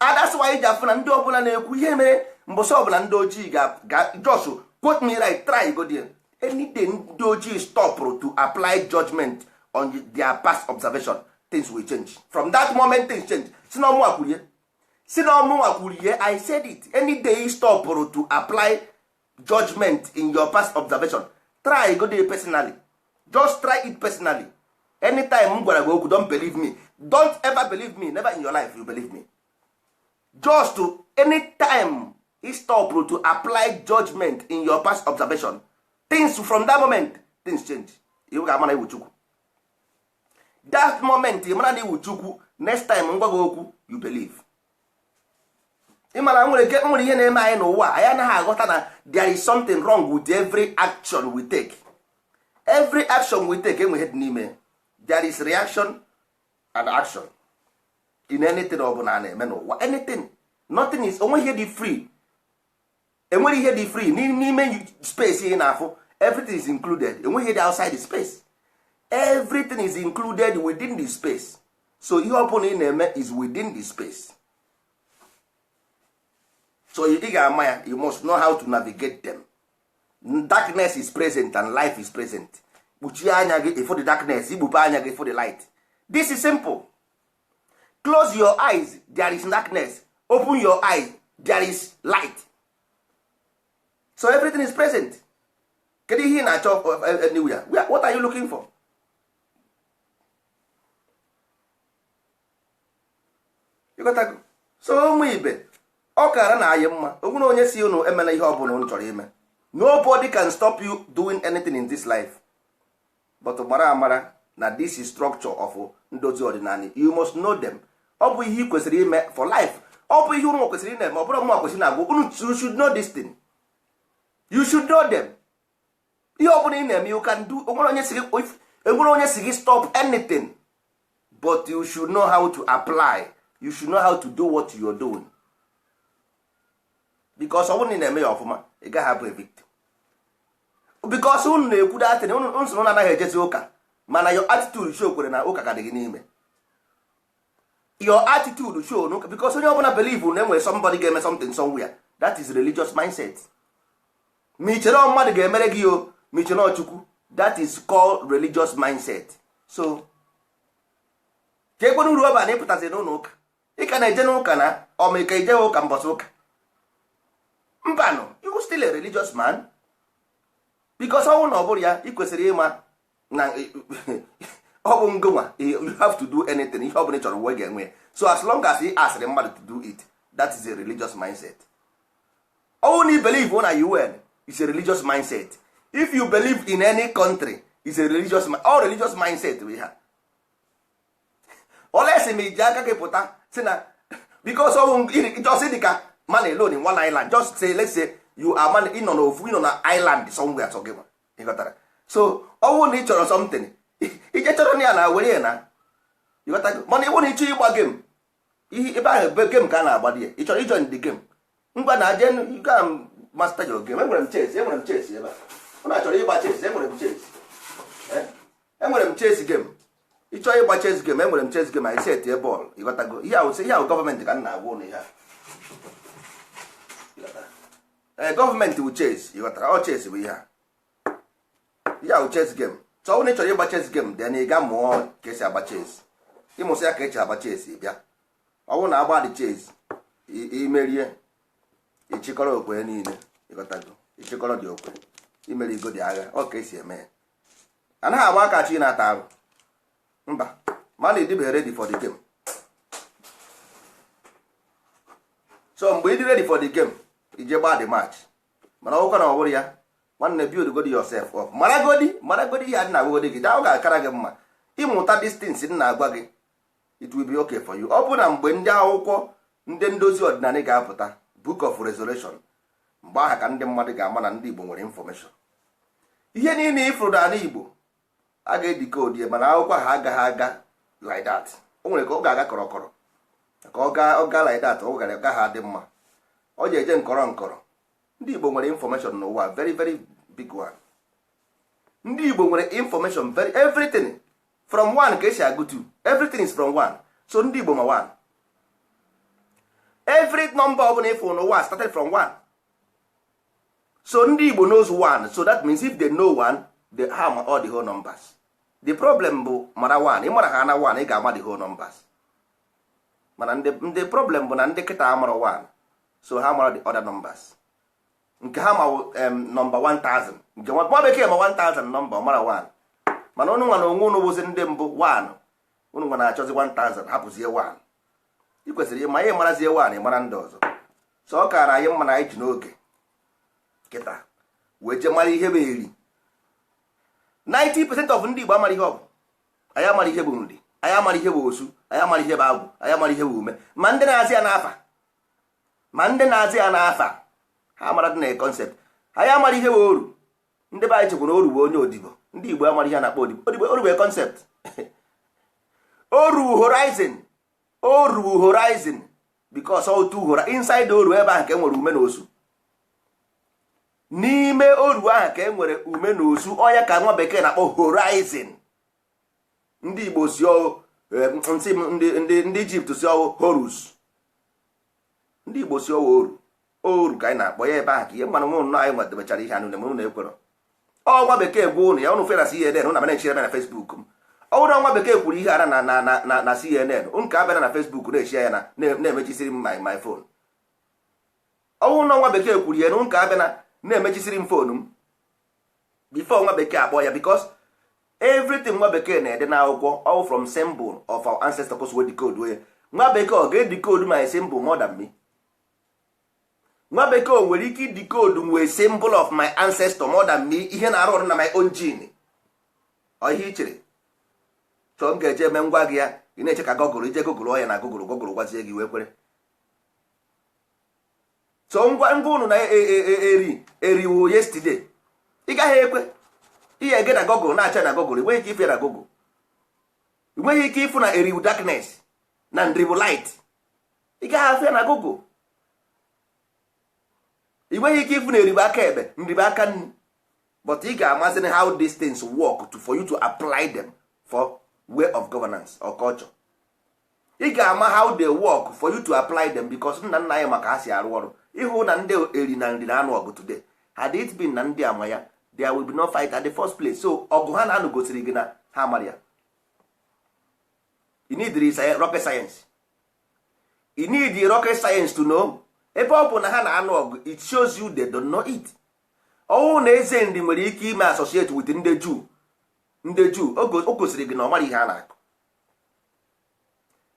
And that's why iji afụ na ndị ọbụla na-ekwu ihe mere mbọsị ọbụla ndị ojii ga just quote me right, try go there. Any day ndị ojii stop to apply judgment on their past observation, things will change. From that moment, things change. Si na ọmụnwa kwurie, si na ọmụnwa kwurie, I said it. Any day you stop to apply judgment in your past observation, try go there personally, just try it personally. Anytime m gwara gị okwu, don't believe me, don't ever believe me, never in your life you believe me. Just to anytime you stop to apply judgment in your past observation, things from that moment, things change. Iwu ga-ama na iwu Chukwu. That moment ị mara na iwu Chukwu, next time m gwa gị okwu, you believe. Ị mara nwere ihe na-eme anyị n'ụwa, anyị anaghị aghọta na there is something wrong with every action we take. Every action we take, enwe ihe dị n'ime. There is reaction and action in anything ọ bụla a na-eme n'ụwa, anything. Nothing is, onwe ihe dị free, enwere ihe dị free n'ime space ị na-afụ. Everything is included. Enweghị ihe dị outside the space. Everything is included within the space. So ihe ọ bụla ị na-eme is within the space. So ị ga-ama ya, you must know how to navigate them. Darkness is present and life is present. Kpuchie anya gị for the darkness, ikpupe anya gị for the light. This is simple. Close your eyes, there is darkness. Open your eyes, there is light. So everything is present. Kedu ihe ị na-achọ anywhere? What are you looking for? Ịghọtago? So ụmụ ibe, ọ kara na anyị mma onwere onye si unu emela ihe ọbụla unu chọrọ ime. Nobody can stop you doing anything in this life, but mara amara na this is structure of ndozi ọdịnala. You must know them. Ọ bụ ihe ị kwesịrị ime for life. Ọ bụ ihe unu kwesịrị ime. Ọ bụrụ mụnwa kwesịrị na-agwa unu, you should know this thing, you should know them. Ihe ọ bụla ị na-eme, you can do. Enwere onye si gị stop anything, but you should know how to apply. You should know how to do what you are doing, because ọ bụrụ na ị na-eme ya ọfụma, ị gaghị abụ a victim. Because unu na-ekwu datin, unu sị na unu anaghị ejezi ụka, mana your attitude show kwere na ụka ka dị gị n'ime. Your attitude show n'ụka, because onye ọbụla believe na enwere somebody ga-eme something somewhere, that is religious mindset. Ma i chere mmadụ ga-emere gị o, ma i chere Chukwu, that is called religious mindset. So ka ekwena uru ọba na ịpụtazi n'ụlọ ụka, ị ka na-eje n'ụka na ọma, ị ka ejeghị ụka mbọsị ụka mbanụ, you still a religious man, because ọnwụ na ọ bụrụ ya, ị kwesịrị ịma na ọ bụ ngụnwa. You have to do anything, ihe ọ bụla ị chọrọ uwe ga-enwe ya. So as long as ị asịrị mmadụ to do it, that is a religious mindset. Ọnwụ na i believe na UN is a religious mindset. If you believe in any country is a religious, all religious mindset bụ ihe olesi ma iji aka gị pụta si na, because ọwụ just dị ka man alone in one island. Just say, let's say you are man, ịnọ n'ofu, ịnọ na island somewhere, so gị ịghọtara. So ọwụ na ị chọrọ something, ije chọrọ ya na were ya na Ịghọtago? Mana ịwụ na ịchọ ịgba game, ihe ebe ahụ ebe game ka a na-agba dị ya. Ị chọrọ ijoin the game, ngwa na je, you can master your game. Enwere m chess, enwere m chess ebe a. Ụnụ achọrọ ịgba chess? Enwere m chess. Enwere m chess game. Ị chọrọ ịgba chess game, enwere m chess game. Anyị setie bọọlụ. Ịghọtago? Ihe ahụ, ihe ahụ gọọmenti ka m na-agwa ụnụ ihe a. Ịghọtara? Ee, gọọmenti bụ chess. Ịghọtara? Ọ chess bụ ihe a. Ihe ahụ chess game. So ọ bụrụ na ị chọrọ ịgba chess game, then ị ga mụọ ka esi agba chess. Ịmụsị ya ka esi agba chess, ị bịa, ọ bụrụ na agba dị chess, imerie, ịchịkọrọ okwe niile. Ịghọtago? Ịchịkọrọ dị okwe, imeri igo dị agha. Ọ ka esi eme ya. Anaghị agba aka chi na-ata arụ. Mba, mana ịdịbeghị ready for the game. So mgbe ị dị ready for the game, ije gbaa the match. Mana ọgwụkwa na ọ bụrụ ya, nwanne, build godi yourself up. Maragodi, maragodi ihe a na-agwagodi gị. Ọ ga-akara gị mma ịmụta distance m na-agwa gị. It will be okay for you. Ọ bụ na mgbe ndị akwụkwọ ndị ndozi ọdịnala ga-apụta, Book of Resurrection, mgbe ahụ ka ndị mmadụ ga-ama na ndị Igbo nwere information. Ihe niile ifuru n'ala Igbo a ga-edecode ya, mana akwụkwọ ha agaghị aga like that. O nwere ka ọ ga-aga kọrọkọrọ, ka ọ gaa, ọ gaa like that, ọ gara gaghị adị mma. Ọ ji eje nkọrọ nkọrọ. Ndị Igbo nwere information n'ụwa, very very big one. Ndị Igbo nwere information, very everything from one ka esi agụ two. Everything is from one. So ndị Igbo ma one. Every number ọbụla ịfụ n'ụwa started from one. So ndị Igbo knows one. So that means if they know one, they have all the whole numbers. The problem bụ mara one. Ịmara ha na one, ị ga-ama the whole numbers. Mana ndị problem bụ na ndị kịta amara one, so ha mara the other numbers. Nke ha ma nọmba 1000, nke nwa bekee ma 1000 nọmba, ọ mara 1. Mana ụnụ nwa na onwe ụnụ bụzi ndị mbụ 1. Ụnụ nwa na-achọzi 1000, hapụzie 1. Ị kwesịrị ịma ihe, marazie 1, ịmara ndị ọzọ. So ọ kaara anyị mma na anyị ji n'oge kịta wee jee mara ihe bụ eri. 90% of ndị Igbo amara ihe ọ bụ. Anyị amara ihe bụ nri, anyị amara ihe bụ osu, anyị amara ihe bụ agwụ, anyị amara ihe bụ ume. Ma ndị na-azị ya n'afa, ma ndị na-azị ya n'afa, ha amara dị na concept. Anyị amara ihe bụ oru. Ndị be anyị chekwara oru bụ onye odibo. Ndị Igbo amara ihe a na-akpọ odibo. Odibo, oru bụ concept. Oru horizon, oru horizon, because otu hora inside oru ebe ahụ ka e nwere ume na osu. N'ime oru ahụ ka e nwere ume na osu. Ọya ka nwa bekee na-akpọ horizon. Ndị Igbo si nsị ndị Ijipt si ọwụ Horus. Ndị Igbo si ọwụ oru. Oru ka anyị na-akpọ ya ebe ahụ ka ihe mmanụ nwụrụ nọ. Anyị nwetebechara ihe anụ na ụnụ ekwerọ. Ọ nwa bekee gwa ụnụ ya, ụnụ fere na CNN, ụnụ abịa na-echire na Facebook m. Ọ bụrụ na nwa bekee kwuru ihe ara na CNN, ụnụ ka abịa na Facebook na-echi ya na na-emechisiri m my phone. Ọ bụrụ na nwa bekee kwuru ya na ụnụ ka abịa na na-emechisiri m phone m before nwa bekee akpọ ya, because everything nwa bekee na-ede n'akwụkwọ, all from symbol of our ancestors wey decode ya. Nwa bekee ọ ga-edecode my symbol more than me? Nwa bekee o nwere ike idecode nwee symbol of my ancestor more than me? Ihe na-arụ ọrụ na my own gene, ọ ihe i chere chọọ m ga-eje eme ngwa gị ya. Ị na-eche ka Google ije Google ya na Google, Google gwazie gị wee kwere. So ngwa ngwa unu na eri eriwo yesterday, ị gaghị ekwe ihe ege na Google na-acha na Google. Ị nweghị ike ife na Google, ị nweghị ike ịfụ na eriwu darkness na nriwu light. Ị gaghị afụ ya na Google. Ị nweghị ike ịfụ na eribu aka ekpe, nribu aka nri, but ị ga-amazị how these things work for you to apply them for way of governance or culture. Ị ga-ama how they work for you to apply them, because nna nna anyị maka ha si arụ ọrụ. Ịhụ na ndị eri na nri na-anụ ọgụ today, had it been na ndị ama ya, there will be no fight at the first place. So ọgụ ha na-anụ gosiri gị na ha amara ya. You need rocket science, you need rocket science to know. Ebe ọ bụ na ha na-anụ ọgụ, it shows you they don't know it. Ọnwụ na eze nri nwere ike ime associate with ndị Juu, ndị Juu, o gosiri gị na ọ mara ihe a na-akụ.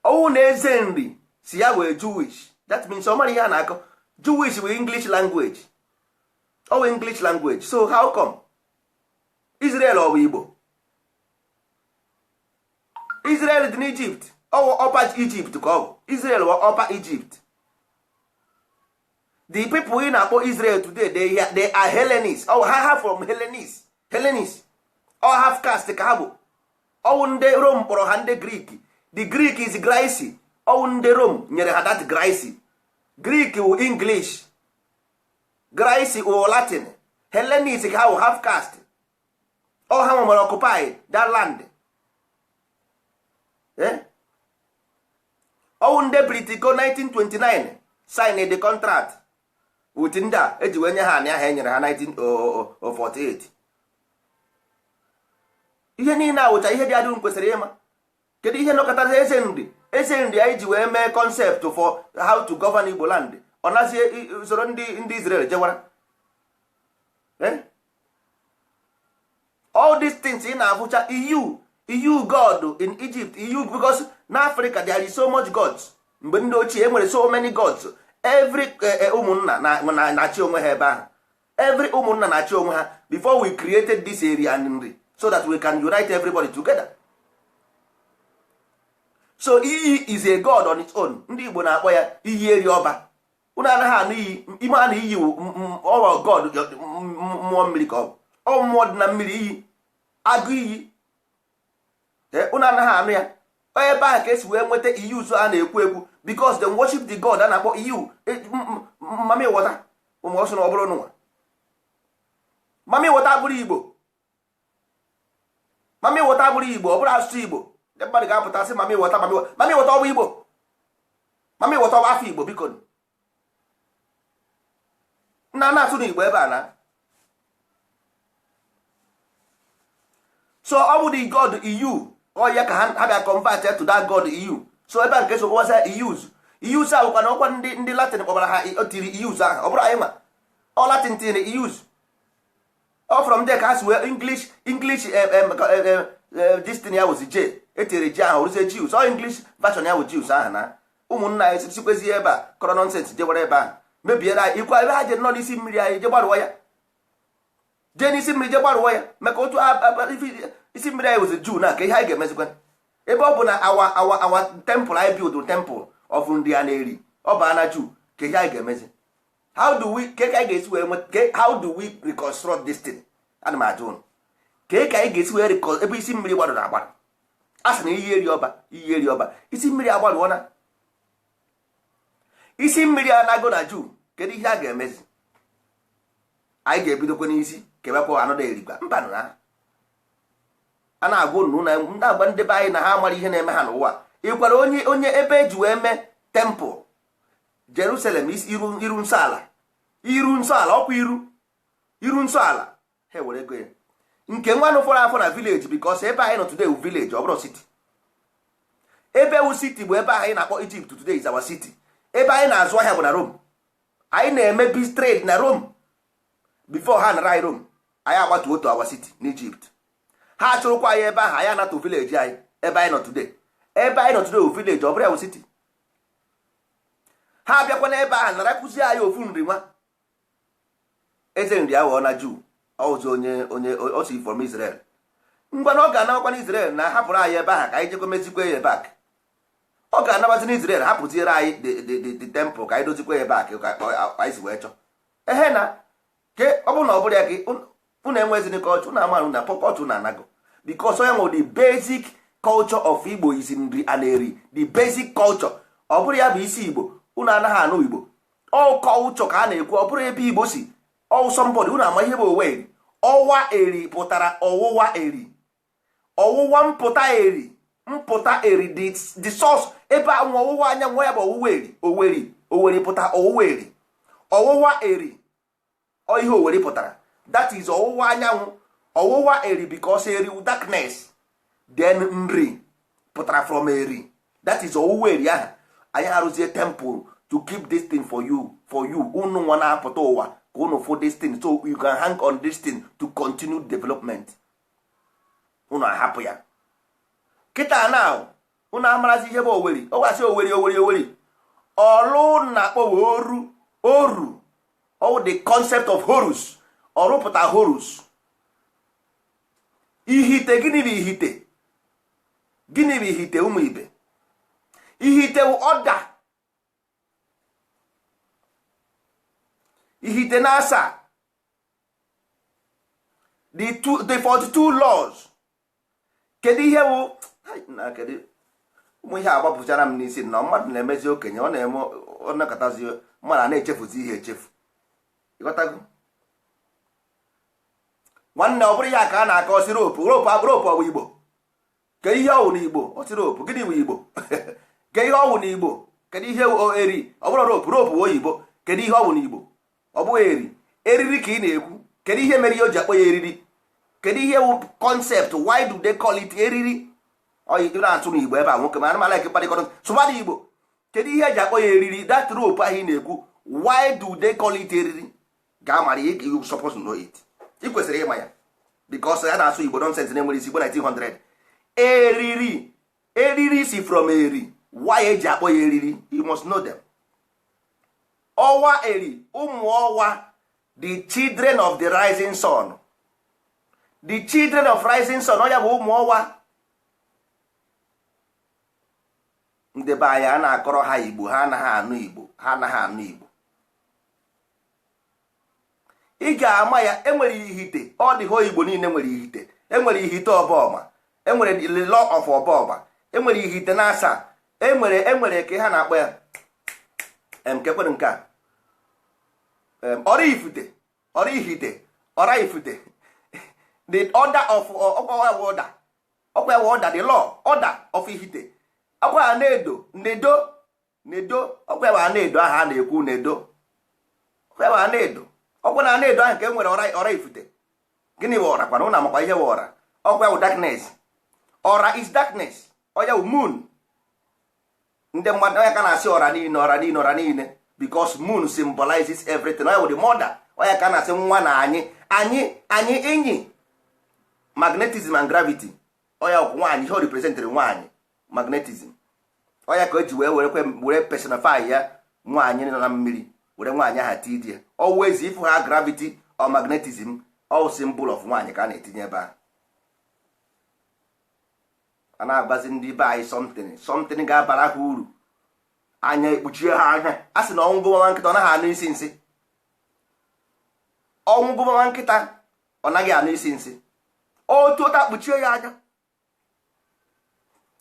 Ọnwụ na eze nri si ya wee Jewish, that means ọ mara ihe a na-akọ. Jewish bụ English language, ọ bụ English language. So how come Israel ọ bụ Igbo? Israel dị n'Egypt, ọ bụ Upper Egypt ka ọ bụ. Israel bụ Upper Egypt. The people ị na-akpọ Israel today, they are Hellenists. Oh, ha ha from Hellenists. Hellenists, all half caste ka ha bụ. Ọwụ ndị Rome kpọrọ ha ndị Greek. The Greek is Greece. Ọwụ ndị Rome nyere ha that Greece. Greek wụ English, Greece wụ Latin. Hellenist ka ha wụ, half caste. Ọ ha nwere occupy that land. Eh? Ọwụ ndị Britico 1929 sign the contract with ndị a eji wee nye ha anị ahụ e nyere ha 1948. Ihe niile awụcha ihe dị adị kwesịrị ịma. Kedu ihe nọkọtara Eze Nri? Eze Nri anyị ji wee mee concept for how to govern Igbo land, ọ nazie usoro ndị Israel jewara. Eh? All these things ị na-afụcha, EU god in Egypt, EU, because na Africa there is so much gods. Mgbe ndị ochie, e nwere so many gods. Every ụmụnna na-achị onwe ha ebe ahụ. Every ụmụnna na-achị onwe ha before we created this area and Nri, so that we can unite everybody together. So iyi is a god on its own. Ndị Igbo na-akpọ ya iyi eri ọba. Unu anaghị anụ iyi ime a na iyi ọwa god, mmụọ mmiri ka ọ bụ. Ọ mmụọ dị na mmiri, iyi, agụ iyi. Unu anaghị anụ ya ebe ahụ ka esi wee nweta iyi uzo a na-ekwu ekwu, because they worship the god a na-akpọ iyu mami wọta. Ụmụ ọsọ na ọ bụrụ nwa mami wọta bụrụ Igbo, mami wọta bụrụ Igbo, ọ bụrụ asụsụ Igbo. Ndị mmadụ ga-apụta sị mami wọta, mami wọta, mami wọta, ọ bụ Igbo? Mami wọta, ọ bụ afọ Igbo? Biko, nna, na-asụ n'Igbo ebe a na so ọ bụ the god eu ọ ya ka ha bịa convert to that god eu. So ebe a nke so kpọwasa eus eus ahụ kwa na ọkwa ndị Latin kpọbara ha, tiri eus ahụ. Ọ bụrụ anyị ma ọ Latin tiri eus, ọ from there ka ha si wee English this thing ya wụzi j etinyere ji ahụ, rụzie Jews. Ọ English version ya wụ Jews ahụ na ụmụnna anyị sikwezi ebe a kọrọ nonsense, jewara ebe ahụ mebiere anyị ikwa ebe ha je nọ n'isi mmiri anyị, je gbarụọ ya, jee n'isi mmiri je gbarụọ ya, maka otu isi mmiri anyị wụzi Juu na ka ihe anyị ga-emezikwa, ebe ọ bụ na awa temple anyị build, temple of ndị a na-eri ọ bụ na Juu, ka ihe anyị ga-emezi. How do we, ka anyị ga-esi wee nweta, how do we reconstruct this thing? Ana m ajụ ụnụ, ka ka anyị ga-esi wee ebe isi mmiri gbarụrụ agbarụ? A sị na iyi eri ọba, iyi eri ọba, isi mmiri agbarụọ na isi mmiri anago na Juu. Kedu ihe a ga-emezi? Anyị ga-ebidokwa n'isi kebekwa anụ erikwa mba na a na-agwa unu na na-agwa ndị be anyị na ha mara ihe na-eme ha n'ụwa. Ị gwara onye ebe eji wee mee temple Jerusalem, iru nsọ ala, iru nsọ ala, ọkwa iru nsọ ala, ha were ego ya nke nwanụ fọrọ afọ na village, because ebe anyị nọ today wu village, ọ bụrụ city. Ebe wu city bụ ebe anyị na-akpọ Egypt today is our city. Ebe anyị na-azụ ahịa bụ na Rome. Anyị na-eme biz trade na Rome before ha nara anyị Rome. Anyị agbatu otu our city n'Egypt, ha chụrụkwa anyị ebe ahụ, anyị anatụ village anyị ebe anyị nọ today. Ebe anyị nọ today wụ village, ọ bụrụ ya wụ city. Ha abịakwa n'ebe ahụ nara kụzie anyị ofu Nri nwa Eze Nri aghọọ na Juu, ọzọ onye o si from Israel. Ngwa na ọ ga-anabakwa na Israel na hapụrụ anyị ebe ahụ ka anyị jekwa mezikwa ya back. Ọ ga-anabazi n'Israel, hapụziere anyị the temple ka anyị dozikwa ya back ka anyị si wee chọọ. Ehe, na ke ọ bụrụ na ọ bụrụ ya gị, unu enwezini culture, unu amarụ na culture na anago, because onye nwere the basic culture of Igbo is Nri and Eri. The basic culture, ọ bụrụ ya bụ isi Igbo, unu anaghị anụ Igbo. All culture ka a na-ekwu, ọ bụrụ ebe Igbo si all somebody. Unu ama ihe bụ owe eri? Ọwa eri pụtara ọwụwa eri, ọwụwa mpụta eri, mpụta eri, the source ebe anwụ ọwụwa anyanwụ ya bụ ọwụwa eri. Oweri, oweri pụta ọwụwa eri, ọwụwa eri. Ọ ihe oweri pụtara, that is ọwụwa anyanwụ, ọwụwa eri, because eri darkness. Then Nri pụtara from eri, that is ọwụwa eri ahụ. Anyị arụzie temple to keep this thing for you unu nwa na-apụta ụwa, ka unu fụ this thing, so you can hang on this thing to continue development. Unu ahapụ ya kịta na unu amarazi ihe bụ oweri. Ọ gwasị oweri, oweri, oweri, ọlụ na-akpọ oru, oru. All the concept of Horus, ọrụpụta Horus. Ihite, gịnị bụ ihite? Gịnị bụ ihite, ụmụ ibe? Ihite wụ ọda ihite na asaa, the 42 laws. Kedu ihe bụ na kedu Ụmụ ihe agbapụchara m n'isi na mmadụ na-emezi okenye, ọ na-eme, ọ nakọtazi mmadụ a na-echefuzi ihe echefu. Ịghọtago, nwanne? Ọ bụrụ ya ka a na-akọ osi rope, rope, rope, ọ bụ Igbo ke ihe ọwụ n'Igbo? Osi rope, gịnị bụ Igbo? Ke ihe ọwụ n'Igbo? Kedu ihe eri? Ọ bụrụ rope, rope bụ oyibo. Kedu ihe ọwụ n'Igbo? Ọ bụghị eri, eriri ka ị na-ekwu. Kedu ihe mere ihe o ji akpọ ya eriri? Kedu ihe wụ concept? Why do they call it eriri? Oyi na-asụ n'Igbo ebe a, nwoke ma anụmanụ like mkparịkọrọ sụbada Igbo. Kedu ihe eji akpọ ya eriri? That rope ahụ ị na-ekwu, why do they call it eriri? Ga-amara, you suppose to know it. Ị kwesịrị ịma ya because ya na-asụ Igbo nonsense na-enwere isi. Igbo 1900, eriri, eriri si from eri. Why eji akpọ ya eriri? You must know them. Ọwa eri, ụmụ ọwa, the children of the rising sun, the children of rising sun. Ọ ya bụ ụmụ ọwa. Ndị be anyị, a na-akọrọ ha Igbo, ha anaghị anụ Igbo, ha anaghị anụ Igbo. Ị ga-ama ya. Enwere ihite, ọ dị ha. Igbo niile nwere ihite. Enwere ihite ọbọma, enwere the law of ọbọma, enwere ihite na asaa, enwere ka ha na-akpọ ya nke kwere nke a, ọrụ ifite, ọrụ ihite, ọra ifite, the order of ọkwa order, ọkwa ya order, the law order of ihite, ọkwa ya na-edo, nedo, nedo, ọkwa ya na-edo ahụ a na-ekwu, nedo, ọkwa ya na-edo, ọkwa na na-edo ahụ ka e nwere ọra ifite. Gịnị bụ ọra kwana? Ụnụ amakwa ihe bụ ọra? Ọkwa ya bụ darkness. Ọra is darkness. Ọya bụ moon. Ndị mmadụ ọya ka na-asị ọra niile, ọra niile, ọra niile, because moon symbolizes everything. Ọya bụ the mother. Ọya ka na-asị nwa na anyị, anyị, anyị enyi, magnetism and gravity. Ọya bụ nwaanyị, ihe o representịrị nwaanyị, magnetism. Ọya ka o ji wee were were personify ya, nwaanyị nọ na mmiri, were nwaanyị aha tii ya. Always if ha gravity or magnetism, all symbol of nwaanyị ka a na-etinye ebe ahụ. A na-agbazi ndị be anyị something, something ga-abara ha uru, anya ekpuchie ha anya. A sị na ọnwụ gụwa nkịta, ọ naghị anụ isi nsị. Ọnwụ gụwa nkịta, ọ naghị anụ isi nsị. Otu ụta kpuchie ya anya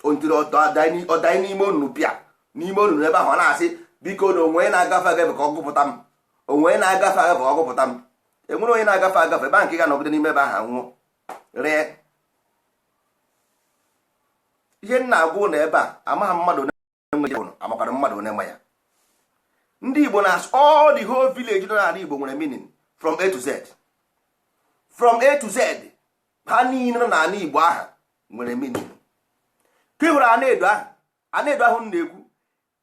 ontiri, ọdanye n'ime onunu, pịa n'ime onunu ebe ahụ, ọ na-asị, "Biko, na onwe na-agafe agafe ka ọ gụpụta m, onwe na-agafe agafe ka ọ gụpụta m." Enwere onye na-agafe agafe ebe ahụ nke ga-anọgide n'ime ebe ahụ nwụọ ree. Ihe m na-agwa ụlọ ebe a, amaghị mmadụ one nwe, amakwara mmadụ one nwe ya. Ndị Igbo na all the whole village nọ n'ala Igbo nwere meaning from A to Z, from A to Z. Ha niile nọ n'ala Igbo aha nwere meaning. Ka ị hụrụ anaedo ahụ, anaedo ahụ m na-ekwu,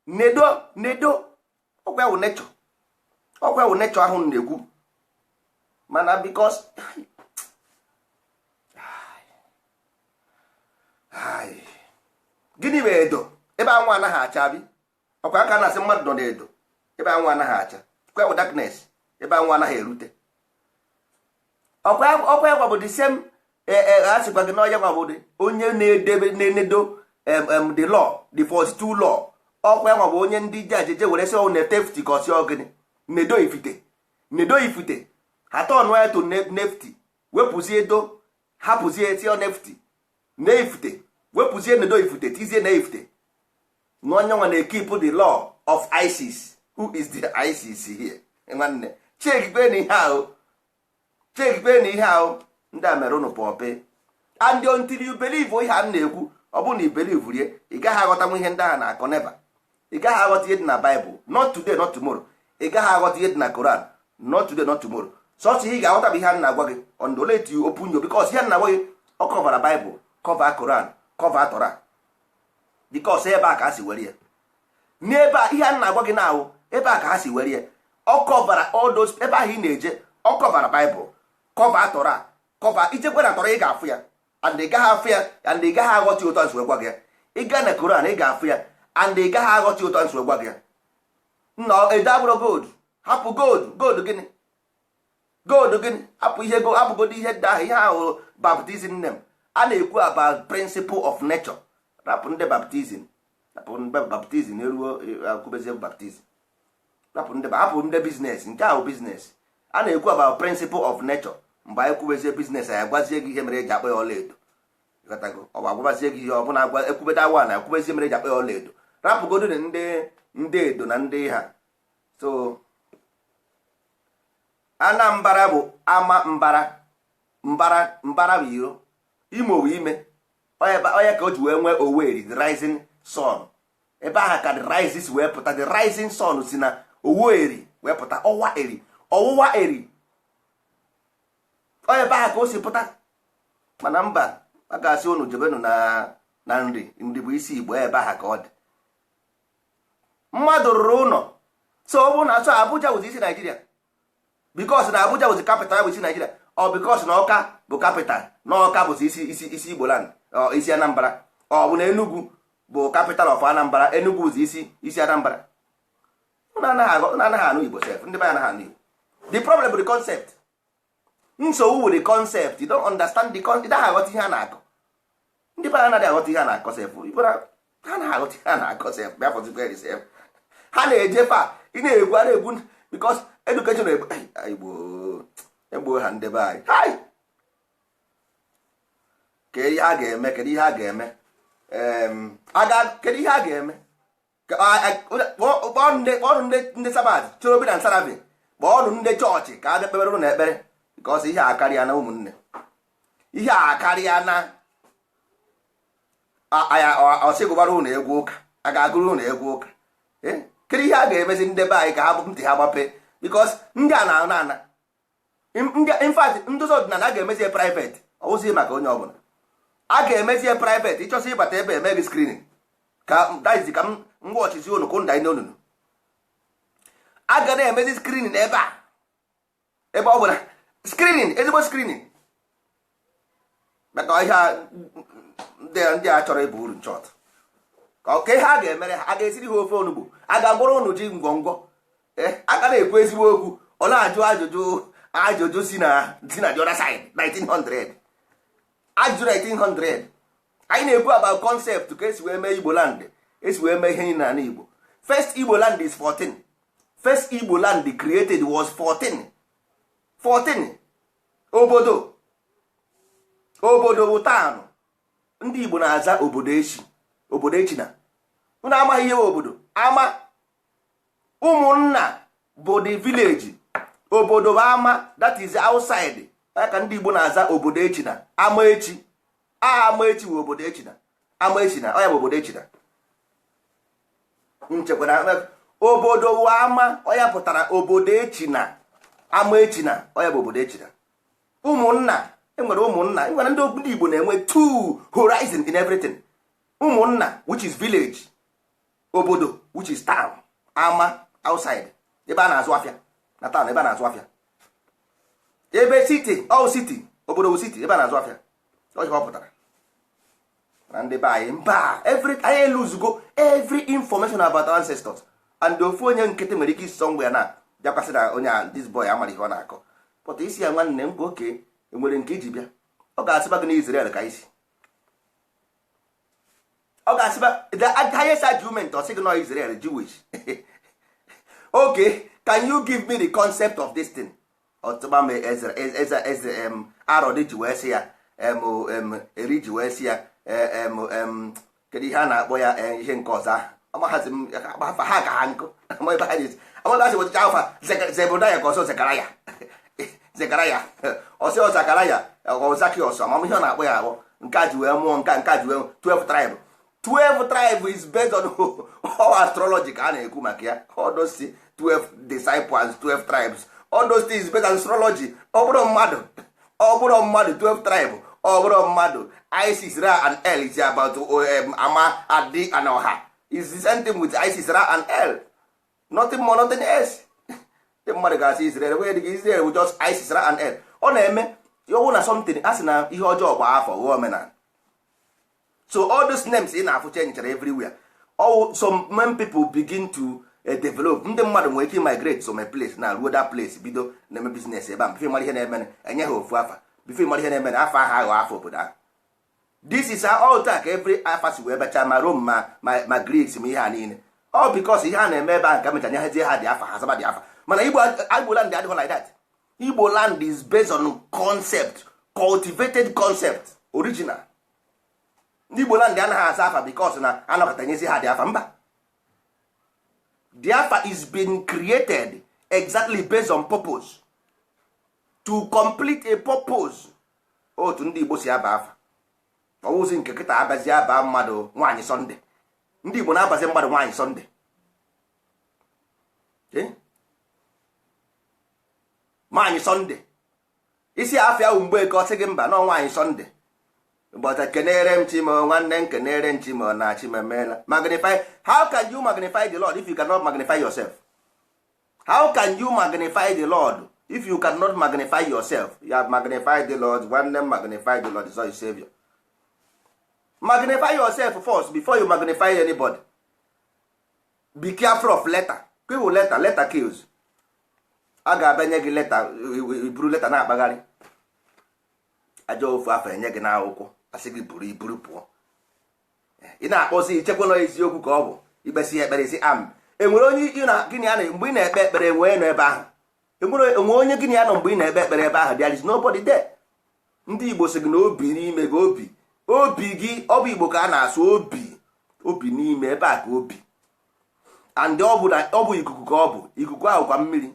nedo, nedo, ọkwa wụ nature, ọkwa wụ nature ahụ m na-ekwu. Mana because gịnị bụ edo? Ebe anwụ anaghị acha abi. Ọkwa aka na-asị mmadụ nọ n'edo, ebe anwụ anaghị acha. Ọkwa bụ darkness, ebe anwụ anaghị erute. Ọkwa ya bụ the same. A sịkwa gị n'ọya nwa bụ onye na-edebe, na-enedo the law, the 42 law. Ọkwa ya nwa bụ onye ndị ji ajeje were sị ọ na-etefti ka ọ sị ọ gịnị, nedo ifite, nedo ifite. Ha tọnụ ya to nefti, wepụzie edo, hapụzie tie nefti na ifite, wepụzie nedo ifite, tizie na ifite. Na onye nwa na-ekeep the law of ISIS. Who is the ISIS here? Nwanne, chekikpe na ihe ahụ, chekikpe na ihe ahụ ndị a mere ụnụ pọpe. And until you believe ihe a m na-ekwu, ọ bụrụ na i believe rie, ị gaghị aghọtanwu ihe ndị ahụ na-akọ. Never. Ị gaghị aghọta ihe dị na Bible, not today, not tomorrow. Ị gaghị aghọta ihe dị na Koran, not today, not tomorrow. Sọsọ ihe ị ga-aghọta bụ ihe a na-agwa gị on the let you open your, because ihe a na-agwa gị, ọ coverara Bible, cover Koran, cover Torah, because ebe a ka ha si were ya. N'ebe a ihe a na-agwa gị na-awụ ebe a ka ha si were ya. Ọ coverara all those ebe ahụ ị na-eje. Ọ coverara Bible, cover Torah, cover. Ijekwe na Torah, ị ga-afụ ya, and ị gaghị afụ ya, and ị gaghị aghọta ụtọ nsi wee gwa gị ya. Ị gaa na Koran, ị ga-afụ ya, and ị gaghị aghọta ụtọ nsi wee gwa gị ya. Nna, edo abụrụ gold. Hapụ gold. Gold gịnị? Gold gịnị? Hapụ ihe go, hapụgodo ihe dị ahụ. Ihe ahụ baptism name a na-ekwu about principle of nature. Rapụ ndị baptism, rapụ ndị baptism eruo akwụbezie baptism. Rapụ ndị, hapụ ndị business. Nke ahụ business a na-ekwu about principle of nature. Mgbe anyị kwubezie business, anyị agwazie gị ihe mere eji akpọ ya ọla edo. Ịghọtago? Ọ bụ agwabazie gị ihe ọbụla agwa ekwubeda awa na ekwubezie mere eji akpọ ya ọla edo. Rapụgodo na ndị edo na ndị ha. So Anambra bụ ama mbara mbara, mbara bụ iro, Imo bụ ime. Onye ka o ji wee nwee Owerri, the rising sun. Ebe ahụ ka the rises wee pụta. The rising sun si na Owerri wee pụta, ọwa eri, ọwụwa eri. Onye ebe ahụ ka o si pụta. Mana mba, a ga-asị unu jebenu na nri nri bụ isi Igbo. Ebe ahụ ka ọ dị. Mmadụ rụrụ ụlọ. So ọ bụrụ na so Abuja bụzi isi Naijiria because na Abuja bụzi capital, bụ isi Naijiria, ọ because na Ọka bụ capital, na Ọka bụzi isi Igbo land, ọ isi Anambra, ọ bụ na Enugu bụ capital of Anambra, Enugu bụzi isi Anambra. Unu anaghị anụ Igbo sef. Ndị be anyị anaghị anụ Igbo. The problem bụ the concept. Nsogbu bụ the concept. You don't understand the concept. Ị naghị aghọta ihe a na-akọ. Ndị be anyị anaghị aghọta ihe a na-akọ sef. Ha anaghị aghọta ihe a na-akọ sef. Bịa fọzikwa sef, ha na-eje fa ị na-egwu, a na-egwu because education. Igbo egbuo ha. Ndị be anyị, hai, kedu ihe a ga-eme? Kedu ihe a ga-eme? Kedu ihe a ga-eme? Kpọọnụ ndị Sabbath, Cherubim na Seraphim. Kpọọnụ ndị chọọchị ka a bịa kpebere ụnụ ekpere because ihe a karịa na ụmụnne, ihe a karịa na ọsị gụbara ụnụ egwu ụka, a ga-agụrụ ụnụ egwu ụka. Kedu ihe a ga-emezi ndị be anyị ka ha ntị ha gbape? Because ndị a na-ana ana in fact, ndozi ọdịnala a ga-emezie private. Ọ wụzighị maka onye ọbụla. A ga-emezie private. Ịchọsị ịbata ebe, eme gị screening ka daizi ka m ngwa ọchịchị unu kụ nda n'onunu. A ga na-emezi screening ebe a, ebe ọ bụla screening, ezigbo screening, maka ihe ndị a chọrọ ịbụ uru nchọt ka ihe a ga-emere ha. A ga-esiri ha ofe onugbu, a ga-agwọrọ unu ji ngwongwo. A ga na-ekwu ezigbo okwu. Ọ na-ajụ ajụjụ si na the other side 1900, ajụjụ 1900. Anyị na-ekwu about concept, ka esi wee mee Igbo land, esi wee mee ihe niile n'ala Igbo. First Igbo land is 14. First Igbo land created was 14. 14 obodo. Obodo bụ town. Ndị Igbo na-aza obodo echi, obodo echi na unu amaghị ihe bụ obodo. Ama ụmụnna bụ the village. Obodo bụ ama, that is outside. Ya ka ndị Igbo na-aza obodo echi na ama echi. Ama echi bụ obodo echi na ama echi na ọ ya bụ obodo echi na nchekwara. Obodo bụ ama. Ọ ya pụtara obodo echi na ama echi na ọ ya bụ obodo echi na ụmụnna. Enwere ụmụnna, enwere ndị Igbo na-enwe two horizon in everything: ụmụnna, which is village, obodo, which is town, ama, outside, ebe a na-azụ afịa na town, ebe a na-azụ afịa, ebe city, all city. Obodo bụ city, ebe a na-azụ afịa. Ọ ihe ọ pụtara na ndị be anyị mba. Every anyị eluzugo every information about our ancestors. And ofu onye nkịtị nwere ike isi somewhere na bịakwasị na onye a, this boy amara ihe ọ na-akọ. Pụta isi ya, nwanne m, oke enwere nke iji bịa. Ọ ga-asịba gị na Israel ka isi. Ọ ga-asịba the highest argument, ọ sị gị nọ Israel, Jewish. Okay, can you give me the concept of this thing? Ọtụba m eze arọdị ji wee sị ya em eri ji wee sị ya em kedu ihe a na-akpọ ya? Ihe nke ọzọ ahụ amaghazi m afa ha ka ha nkụ ama ebe ha ji amaghị asị wetacha afa Zebụdaya ka ọsọ Zekaraya, Zekaraya ọsị ọ Zakaraya ọ Zakiọs. Amamihe ọ na-akpọ ya akpọ nke a ji wee mụọ nke a ji wee 12 tribe. 12 tribe is based on all astrology ka a na-ekwu maka ya. All those 12 disciples, 12 tribes, all those things based on astrology. Ọ bụrụ mmadụ, ọ bụrụ mmadụ, 12 tribe, ọ bụrụ mmadụ. Isis, Ra and El is about ama, adi and ọha. Is the same thing with Isis, Ra and El, nothing more, nothing else. Ndị mmadụ ga-asị Israel wee dịka Israel bụ just Isis, Ra and El. Ọ na-eme ọwụ na something a sị na ihe ọjọọ gba afọ ghọọ omenala. So all those names ị na-afụ chenjere everywhere. All some when people begin to develop, ndị mmadụ nwere ike migrate some place na ruo that place, bido na-eme business ebe a. Before mara ihe na-eme, enye ha ofu afa. Before mara ihe na-eme, afa ahụ aghọ afọ obodo ahụ. This is how all tak every afa si wee bacha, ma Rome, ma Greeks, ma ihe a niile. All because ihe a na-eme ebe ahụ ka mecha nyehazie ha dị afa ha zaba dị afa. Mana Igbo land adịghị like that. Igbo land is based on concept, cultivated concept, original. Ndị Igbo land anaghị asa afa because na anọkọta nyezi ha dị afa. Mba, the afa is been created exactly based on purpose, to complete a purpose. Otu ndị Igbo si aba afa, ọwụzi nke kịta abazi aba mmadụ nwaanyị Sunday. Ndị Igbo na-abazi mmadụ nwaanyị Sunday. Eh? Nwaanyị Sunday, isi afịa ahụ mgbe eke, ọsị gị mba, nọ nwaanyị Sunday. But kenere m chimo, nwanne m, kenere m chimo na chimemeela. Magnify, how can you magnify the Lord if you cannot magnify yourself? How can you magnify the Lord if you cannot magnify yourself? You have magnified the Lord, nwanne m. Magnify the Lord is your savior. Magnify yourself first before you magnify anybody. Be careful of letter. Kill letter, letter kills. A ga-abịa nye gị letter, iburu letter na-akpagharị aja ofu afọ, enye gị n'akwụkwọ, asị gị buru iburu pụọ. Ị na-akpọzi, ichekwa na eziokwu ka ọ bụ ikpesi ekpere isi am. Enwere onye ị na gịnị ya na mgbe ị na-ekpe ekpere enwee nọ ebe ahụ? Enwere enwe onye gịnị ya nọ mgbe ị na-ekpe ekpere ebe ahụ? There is nobody there. Ndị Igbo sị gị na obi n'ime gị, obi, obi gị, ọ bụ Igbo ka a na-asụ. Obi, obi n'ime ebe a ka obi and ọ bụ na ọ bụ ikuku ka ọ bụ. Ikuku ahụ kwa mmiri,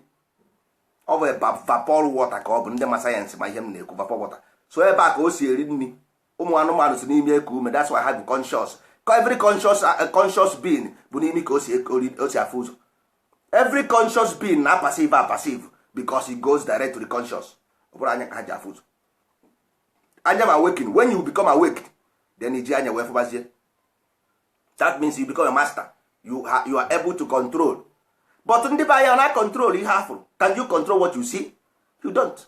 ọ bụ vapor water ka ọ bụ. Ndị ma sayensị ma ihe m na-ekwu, vapor water. So ebe a ka o si eri nri. Ụmụ anụmanụ si n'ime eku ume. That's why ha bụ conscious. Every conscious being bụ n'imi ka o si afụ ụzọ. Every conscious being na passive a passive because it goes direct to the conscious. Ọ bụrụ anya ka ha ji afụ ụzọ, anya ma awaken. When you become awake, then iji anya wee fụbazie. That means you become a master. You are able to control. But ndị be anya na control ihe afụrụ. Can you control what you see? You don't.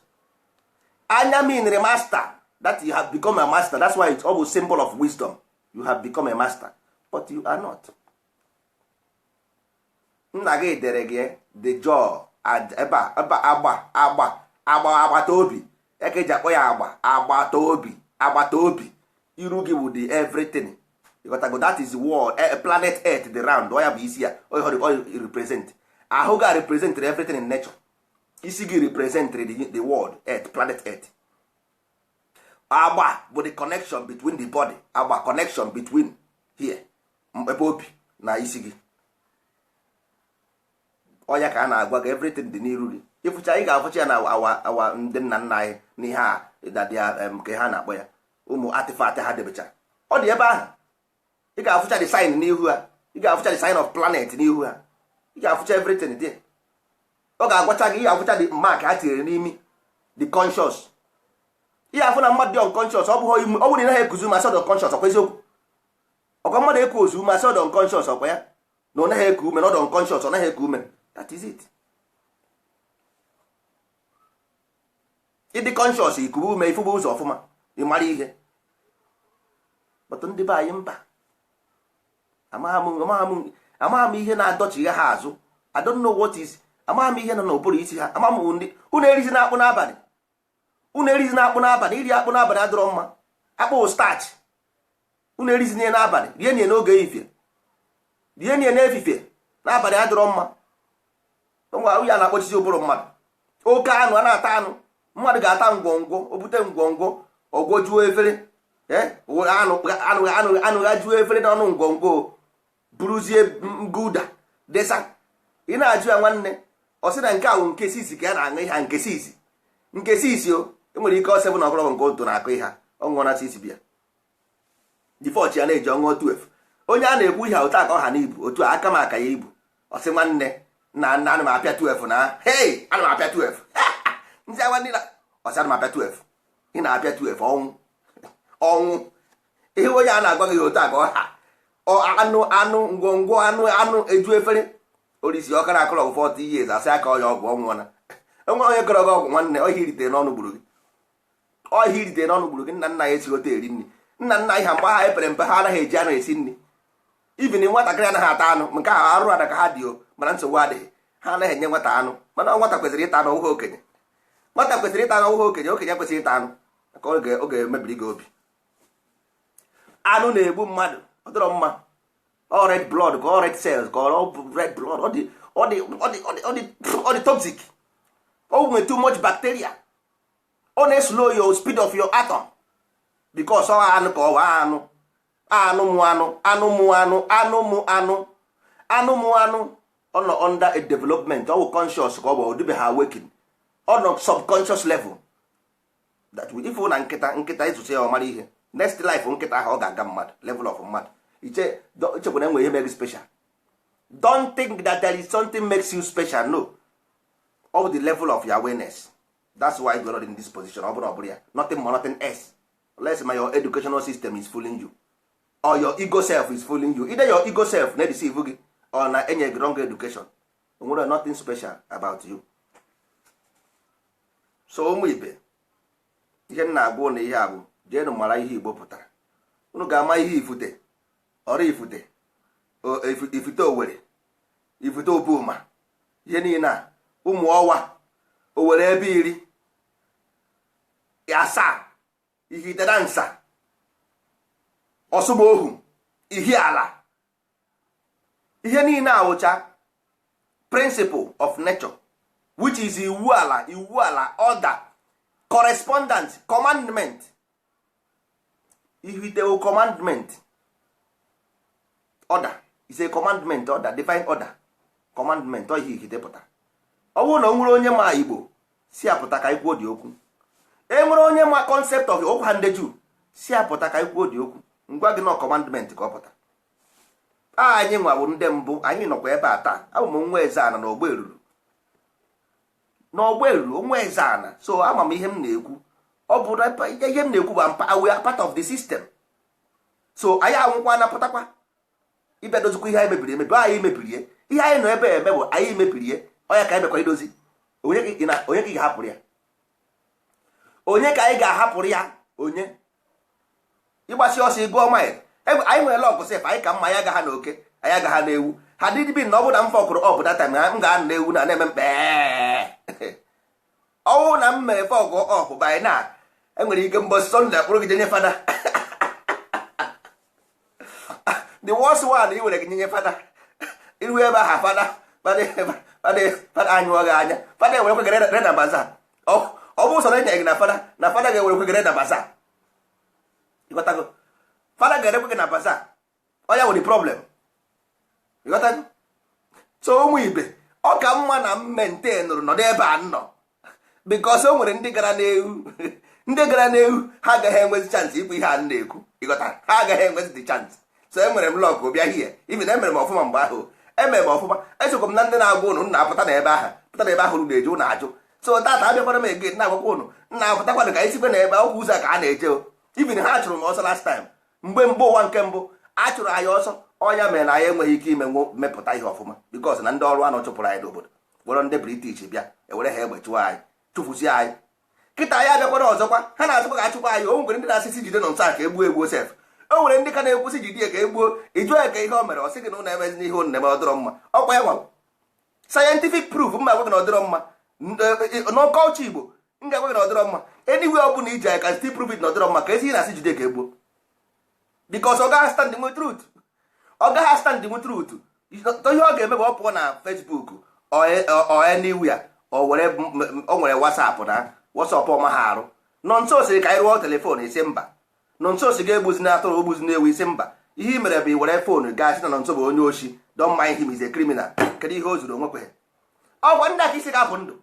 Anya mean master, that you have become a master. That's why it's always symbol of wisdom. You have become a master, but you are not. Nna gị dere gị the jaw ebe a, ebe agba agba agba agbata obi eke eji akpọ ya agba agbata obi. Agbata obi iru gị bụ the everything. You got to go. That is world, planet Earth, the round ọ ya bụ isi ya ọ represent. Ahụ ga represent everything in nature. Isi gị represent the world Earth, planet Earth. Agba bụ the connection between the body, agba connection between here, ebe obi na isi gị. Ọya ka a na-agwa gị, everything dị n'iru gị. Ịfụcha, ị ga-afụcha ya na awa ndị nna nna anyị n'ihe a dadịa nke ha na-akpọ ya ụmụ artifact ha debechara. Ọ dị ebe ahụ. Ị ga-afụcha the sign n'ihu ha. Ị ga-afụcha the sign of planet n'ihu ha. Ị ga-afụcha everything dị. Ọ ga-agwacha gị. Ị ga-afụcha the mark ha tinyere n'imi, the conscious. Ihe afụ na mmadụ dị unconscious, ọ bụghị ọ bụrụ na ị naghị ekuzi ma sị unconscious. Ọkwa eziokwu? Ọkwa mmadụ eku ozu ma sị unconscious? Ọkwa ya na ọ naghị eku ume, na ọ dị unconscious, ọ naghị eku ume. That is it. Ịdị conscious, ikubu ume, ifubu ụzọ ọfụma, ị mara ihe. But ndị be anyị, mba, amaghị m ihe na-adọchigha ha azụ. I don't know what is, amaghị m ihe nọ n'ụbụrụ isi ha. Amaghị m ndị unu erizi na akpụ n'abalị. Unu erizi na akpụ n'abalị. Iri akpụ n'abalị adịrọ mma. Akpụ starch, unu erizi nie n'abalị. Rie nie n'oge ehihie, rie nie n'efifie. N'abalị adịrọ mma. Ngwa, ya na-akpọchisi ụbụrụ mmadụ. Oke anụ a na-ata, anụ mmadụ ga-ata ngwongwo, o bute ngwongwo, ọgwọjuo efere anụ, anụ, anụ, anụ ghajuo efere n'ọnụ ngwongwo, buruzie gouda desa. Ị na-ajụ ya, nwanne, ọ sị na nke ahụ nke sisi ka ya na-aṅụ ihe a, nke sisi, nke sisi. O enwere ike ọ 7 o'clock nke ụtụ na-akụ ihe ọ ṅụọ na sisi bịa difọchi ya na-eji ọṅụọ 12. Onye a na-ekwu ihe otu a ka ọ ha n'ibu otu a, aka m aka ya ibu. Ọ sị, nwanne, nna nna, ana m apịa 12 na hey, ana m apịa 12. Ndị agwa ndị na ọ sị ana m apịa 12. Ị na-apịa 12, ọnwụ, ọnwụ. Ihe onye a na-agwa gị otu a ka ọ ha anụ, anụ ngwongwo, anụ, anụ eju efere orisi ọkara akọrọ 40 years, asị aka ọya ọgwụ, ọnwụọna. Enwe onye kọrọ gị ọgwụ? Nwanne, ọhịa iritere n'ọnụ gburu gị. Ọhịa iritere n'ọnụ gburu gị. Nna nna ya esighị ote eri nri. Nna nna anyị ha, mgbe ha epere mpe, ha anaghị eji anụ esi nri. Even nwatakịrị anaghị ata anụ. Nke ahụ arụ ada ka ha dị o, mana nsogbu adịghị. Ha anaghị enye nwata anụ, mana nwata kwesịrị ịta anụ, ọwụghị okenye. Nwata kwesịrị ịta anụ, ọwụghị okenye. Okenye kwesịrị ịta anụ maka oge emebiri gị obi. Anụ na-egbu mmadụ, ọ dịrọ mma. Ọ red blood ka ọ red cells ka ọ bụ red blood. Ọ dị ọ dị ọ dị ọ dị ọ dị ọ dị toxic. O nwere too much bacteria. Ọ na-eslow your speed of your atom because ọ anụ ka ọ bụ anụ. Anụ mụ anụ, anụ mụ anụ, anụ mụ anụ, anụ mụ anụ. Ọ nọ under a development. Ọ bụ conscious ka ọ bụ ọdịbe ha awaken. Ọ nọ subconscious level that we ifu na nkịta, nkịta ịzụcha ya, ọ mara ihe. Next life nkịta ahụ, ọ ga-aga mmadụ, level of mmadụ. Iche ichekwa na enwere ihe mere special. Don't think that there is something makes you special. No, all the level of your awareness. That's why you are not in this position. Ọ bụrụ, ọ bụrụ ya, nothing more, nothing else, unless my your educational system is fooling you or your ego self is fooling you. Either your ego self na deceive gị or na enye gị wrong education. Onwere nothing special about you. So ụmụ ibe, ihe m na-agwa ụnụ, ihe a bụ jeenụ mara ihe Igbo pụtara. Unu ga-ama ihe ifute ọrụ, ifute, ifute Owere, ifute Obuma, ihe niile a, ụmụ ọwa Owere, ebe 17, ihitedansa, ọsụmohu, ihi ala, ihe niile awụcha principle of nature, which is iwu ala, iwu ala, order, correspondence, commandment. Ihitewo commandment, order is a commandment, order, divine order, commandment. Ọ ihe ihite pụtara. Ọ bụrụ na o nwere onye ma Igbo si apụta ka ikwuo dị okwu, e nwere onye ma concept of okwu ha, ndị Juu si apụta ka ikwuo dị okwu, ngwa gị na commandment ka ọ pụtara. Anyị nwa bụ ndị mbụ, anyị nọkwa ebe a taa. Abụ m nwa eze ana na ọgba eruru, na ọgba eruru, nwa eze ana. So ama m ihe m na-ekwu. Ọ bụ na ihe m na-ekwu bụ we are part of the system. So anyị anwụkwa napụtakwa ịbịa dozikwa ihe anyị mebiri emebi. Anyị mebiri ihe anyị nọ ebe a eme bụ anyị mebiri ọya ka anyị mekwa idozi. Onye ka ị ga-ahapụrụ ya? Onye ka anyị ga-ahapụrụ ya? Onye ịgbasi ọsọ ịgụọ mile? Anyị nwere luck sef. Anyị ka mma. Anyị agaghị na oke, anyị agaghị na ewu. Ha dịdị na ọ bụ na m fuckụrụ up that time, m ga-anọ na ewu na na-eme mkpe. Ọnwụ na m mere fuck up by na enwere ike mbọsị Sunday akpụrụ gị jenye fada. The worst one, ị were gị nye fada, iru ebe ahụ, fada, fada, fada anyụọ gị anya. Fada ewerekwe gị re na baza. Ọ bụ sọ na enye gị na fada, na fada ga-ewerekwe gị re na baza. Ịghọtago? Fada ga-erekwe gị na baza. Ọ ya nwere problem. Ịghọtago? So ụmụ ibe, ọ ka mma na m maintainụrụ nọdụ ebe a nọ, because o nwere ndị gara n'ewu, ndị gara n'ewu, ha agaghị enwezi chance ikwu ihe a na-ekwu. Ịghọta? Ha agaghị enwezi the chance. So enwere m luck bịa hie. Even emere m ọfụma mgbe ahụ, emere m ọfụma. Esokwa m na ndị na-agwa ụnụ nna apụta na ebe ahụ, pụta na ebe ahụ na-eje ụnụ ajụ. So tata abịakwara m again na-agwakwa ụnụ nna apụtakwanụ ka anyị sikwe na ebe akwụkwọ ụzọ a ka a na-eje o. Even ha chụrụ m ọsọ last time, mgbe mbụ ụwa nke mbụ a chụrụ anyị ọsọ. Ọnya mere na anyị enweghị ike ime mepụta ihe ọfụma, because na ndị ọrụ anọ chụpụrụ anyị n'obodo, were ndị British bịa ewere ha egbe chụọ anyị, chụfụzie anyị. Kịta anyị abịakwara ọzọkwa, ha na-asịkwa ka achụkwa anyị. O nwere ndị na-asị si jide nọ nso a ka egbuo, egbuo sef. O nwere ndị ka na-ekwusị jide ya ka egbuo. Ịjụọ ya ka ihe o mere, ọ sị gị na ụlọ emezi n'ihe ụnụ na-eme, ọ dịrọ mma. Ọkwa ya nwa scientific proof mma gwa gị na ọ dịrọ mma n'ọkọchị Igbo. M ga-agwa gị na ọ dịrọ mma. Anywhere ọ bụla iji anyị ka still prove it na ọ dịrọ mma, ka ezi ihe na-asị jide ka egbuo, because ọ gaghị stand with truth. Ọ gaghị stand with truth. Ihe ọ ga-eme bụ ọ pụọ na Facebook or anywhere, o were o nwere WhatsApp, na WhatsApp ọma ha arụ nọ nso sịrị ka anyị rụọ telephone, isi mba. Nọ nso si ga-egbuzi na atụrụ, ogbuzi na ewu, isi mba. Ihe i mere bụ i were phone gaa sị na nọ nso bụ onye oshi. Don't mind him, is a criminal. Kedu ihe o zuru? Onwekweghị ọgwa ndị aka isi ga-apụ ndụ.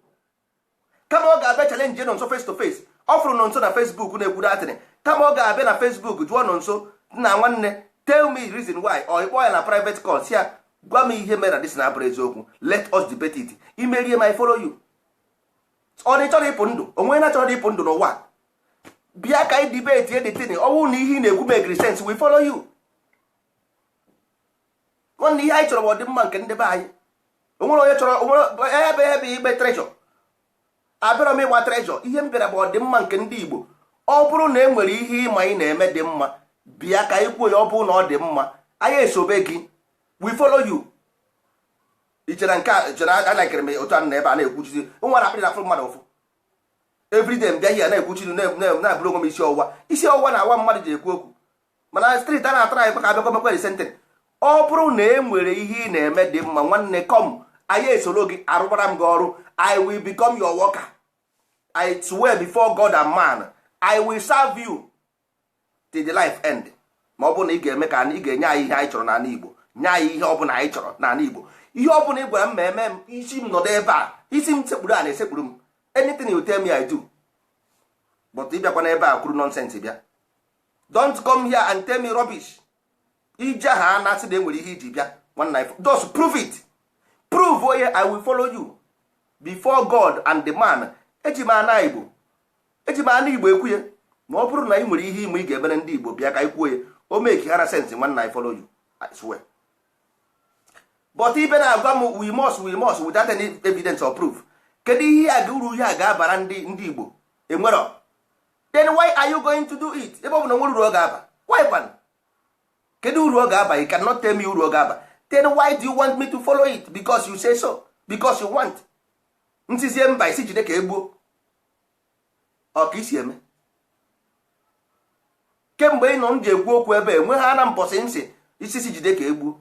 Kama ọ ga-abịa challenge nọ nso face to face, ọ fụrụ nọ nso na Facebook na-ekwu datịrị. Kama ọ ga-abịa na Facebook jụọ nọ nso, nna nwanne, tell me reason why, ọ ịkpọ ya na private call, si ya gwa m ihe mere na this na abụrụ eziokwu. Let us debate it. Imerie ma I follow you. Ọ dị chọrọ ịpụ ndụ onwe na chọrọ ịpụ ndụ n'ụwa, bịa ka anyị debate editin. Ọ bụrụ na ihe ị na-ekwu make sense, we follow you. Nwanne, ihe anyị chọrọ bụ ọdịmma nke ndị be anyị. Onwere onye chọrọ onwere ebe ebe igbe treasure? Abịarọ m ịgba treasure. Ihe m bịara bụ ọdịmma nke ndị Igbo. Ọ bụrụ na e nwere ihe ịma ị na-eme dị mma, bịa ka anyị kwuo ya. Ọ bụrụ na ọ dị mma, anyị esobe gị, we follow you. Ichere nke a chere anakere m otu a na ebe a na-ekwuchizi nwa na akpịrị na afụ mmadụ ụfụ. Everyday m bịa here na-ekwuchiri, na-abụrụ onwe m isi ọwụwa. Isi ọwụwa na-awa mmadụ ji ekwu okwu, mana street a na-atara anyị ka abịakwa mekwa resentin. Ọ bụrụ na e nwere ihe ị na-eme dị mma, nwanne, come, anyị esoro gị. Arụgbara m gị ọrụ. I will become your worker. I swear before God and man, I will serve you till the life end. Ma ọ bụrụ na ị ga-eme ka ị ga-enye anyị ihe anyị chọrọ n'ala Igbo, nye anyị ihe ọbụla anyị chọrọ n'ala Igbo, ihe ọbụla ị gwara m ma eme m, isi m nọdụ ebe a, isi m sekpuru a na-esekpuru m. Anything you tell me, I do. But ị bịakwa n'ebe a kwuru nonsense, bịa, don't come here and tell me rubbish. Ije ha na-asị na enwere ihe iji bịa, nwanna, just prove it. Prove onye, I will follow you before God and the man. Eji m ana Igbo, eji m ana Igbo ekwu ya. Ma ọ bụrụ na ị nwere ihe ime ị ga-emere ndị Igbo, bịa ka anyị kwuo ya. O make hara sense, nwanna, I follow you, I swear. But ibe na-agwa m we must, we must, without any evidence or proof, kedu ihe a uru ihe a ga-abara ndị Igbo? Enwero. Then why are you going to do it? Ebe ọ bụ na nwere uru ọ ga-aba, why kwan? Kedu uru ọ ga-aba? You cannot tell me uru ọ ga-aba. Then why do you want me to follow it? Because you say so, because you want ntizie mba isi jide ka egbuo ọ ka isi eme. Kemgbe ị nọ m ji ekwu okwu ebe enwe ha na mbọsị nsị isi si jide ka egbuo.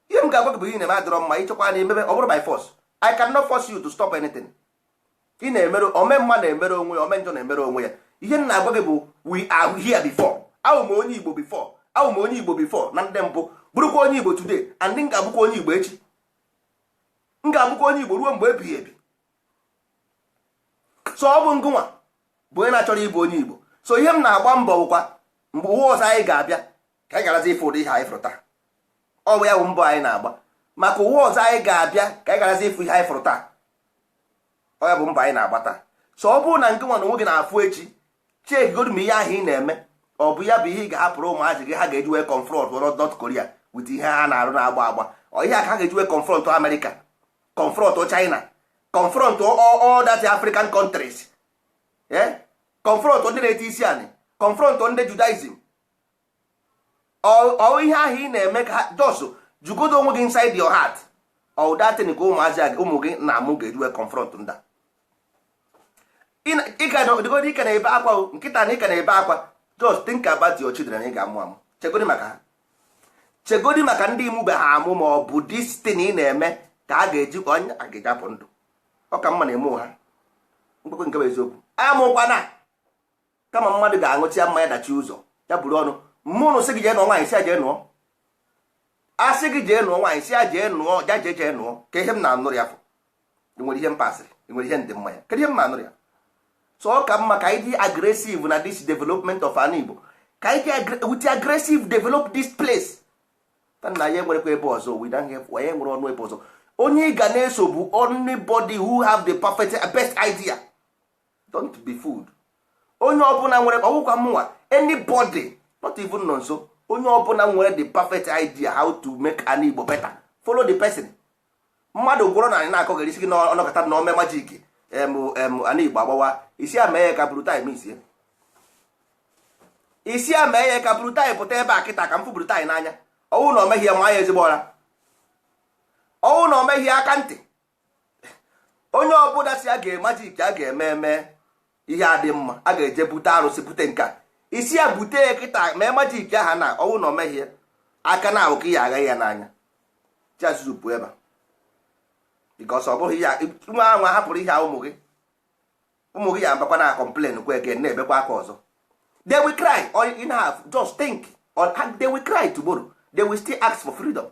Ihe m ga-agwa gị bụ ihe na-eme adịrọ mma. Ịchọkwa na emebe, ọ bụrụ by force, I cannot force you to stop anything. Ị na-emere ome mma, na-emere onwe ya, ome njọ na-emere onwe ya. Ihe m na-agwa gị bụ we are here before. Awụ m onye Igbo before, awụ m onye Igbo before na ndị mbụ, bụrụkwa onye Igbo today, and m ga-abụkwa onye Igbo echi, m ga-abụkwa onye Igbo ruo mgbe ebighị ebi. So ọ bụ ngụnwa bụ onye na-achọrọ ịbụ onye Igbo. So ihe m na-agba mbọ bụkwa mgbe ụwa ọzọ anyị ga-abịa ka anyị garazi ịfụ ụdị ihe anyị fụrụ taa. Ọ bụ ya bụ mbọ anyị na-agba maka ụwa ọzọ anyị ga-abịa ka anyị garazi ịfụ ihe anyị fụrụ taa. Ọ ya bụ mbọ anyị na-agba taa. So ọ bụrụ na nke nwa na onwe gị na-afụ echi, chekigodu ma ihe ahụ ị na-eme, ọ bụ ya bụ ihe ị ga-ahapụrụ ụmụazị gị ha ga-eji wee confront North Korea with ihe ha na-arụ na-agba agba. Ọ ihe a ka ha ga-eji wee confront America, confront China, confront all that African countries, eh? Confront ndị na-ete isi anị, confront ndị Judaism. Ọ ihe ahụ ị na-eme ka ha just jugodo onwe gị inside your heart, ọ datin ka ụmụazị ụmụ gị na amụ ga-eji wee confront nda dịgodo ike na-ebe akwa nkịta na ịka na-ebe akwa. Just think about your children ị ga-amụ amụ. Chegodi maka ha, chegodi maka ndị imube ha amụ. Ma ọ bụ this thing ị na-eme ka a ga-eji onye a ga-eji apụ ndụ. Ọ ka mma na eme ha mkpekwe nke bụ eziokwu. Amụkwana kama mmadụ ga-aṅụcha mmanya dachi ụzọ ya buru ọnụ mmụnụ sị gị jee nụọ nwaanyị, si ya jee nụọ. Asị gị jee nụọ nwaanyị, si ya jee nụọ, ya jee jee nụọ. Ka ihe m na-anụrụ ya fụ, nwere ihe m pasịrị, nwere ihe ndị mmanya, kedu ihe m na-anụrụ ya? So ọ ka mma ka anyị dị aggressive na this development of an Igbo, ka anyị dị with aggressive develop this place. Na ya enwerekwa ebe ọzọ, we don't have, anyị nwere ọnụ ebe ọzọ. Onye ị ga na-eso bụ anybody who have the perfect best idea. Don't be fooled. Onye ọbụla nwere ọgwụkwa mụnwa, anybody, not even nọ nso, onye ọbụla nwere the perfect idea how to make an Igbo better, follow the person. Mmadụ gwụrụ na anyị na-akọgara isi gị na ọnọkọta na ome magic em em ana Igbo agbawa isi a mee ya ka brutai misie isi a mee ya ka brutai pụta ebe a kịta ka m fụ brutai n'anya. Ọwụ na o meghị ya, nwa ya ezigbo ọra. Ọwụ na o meghị aka ntị. Onye ọbụla si a ga-eme magic, a ga-eme eme ihe a dị mma, a ga-eje bute arụsị, bute nka isi ya, bute ya kịta mee magic aha na ọwụ na o meghị ya aka na ahụ ka ya agaghị ya n'anya chiazụzụ ebe a, because ọ bụghị ya nwa anwa hapụrụ ihe a. Ụmụ gị, ụmụ gị ya abakwa na complain kwa again, na-ebekwa aka ọzọ. They will cry or in have just think on, they will cry tomorrow, they will still ask for freedom.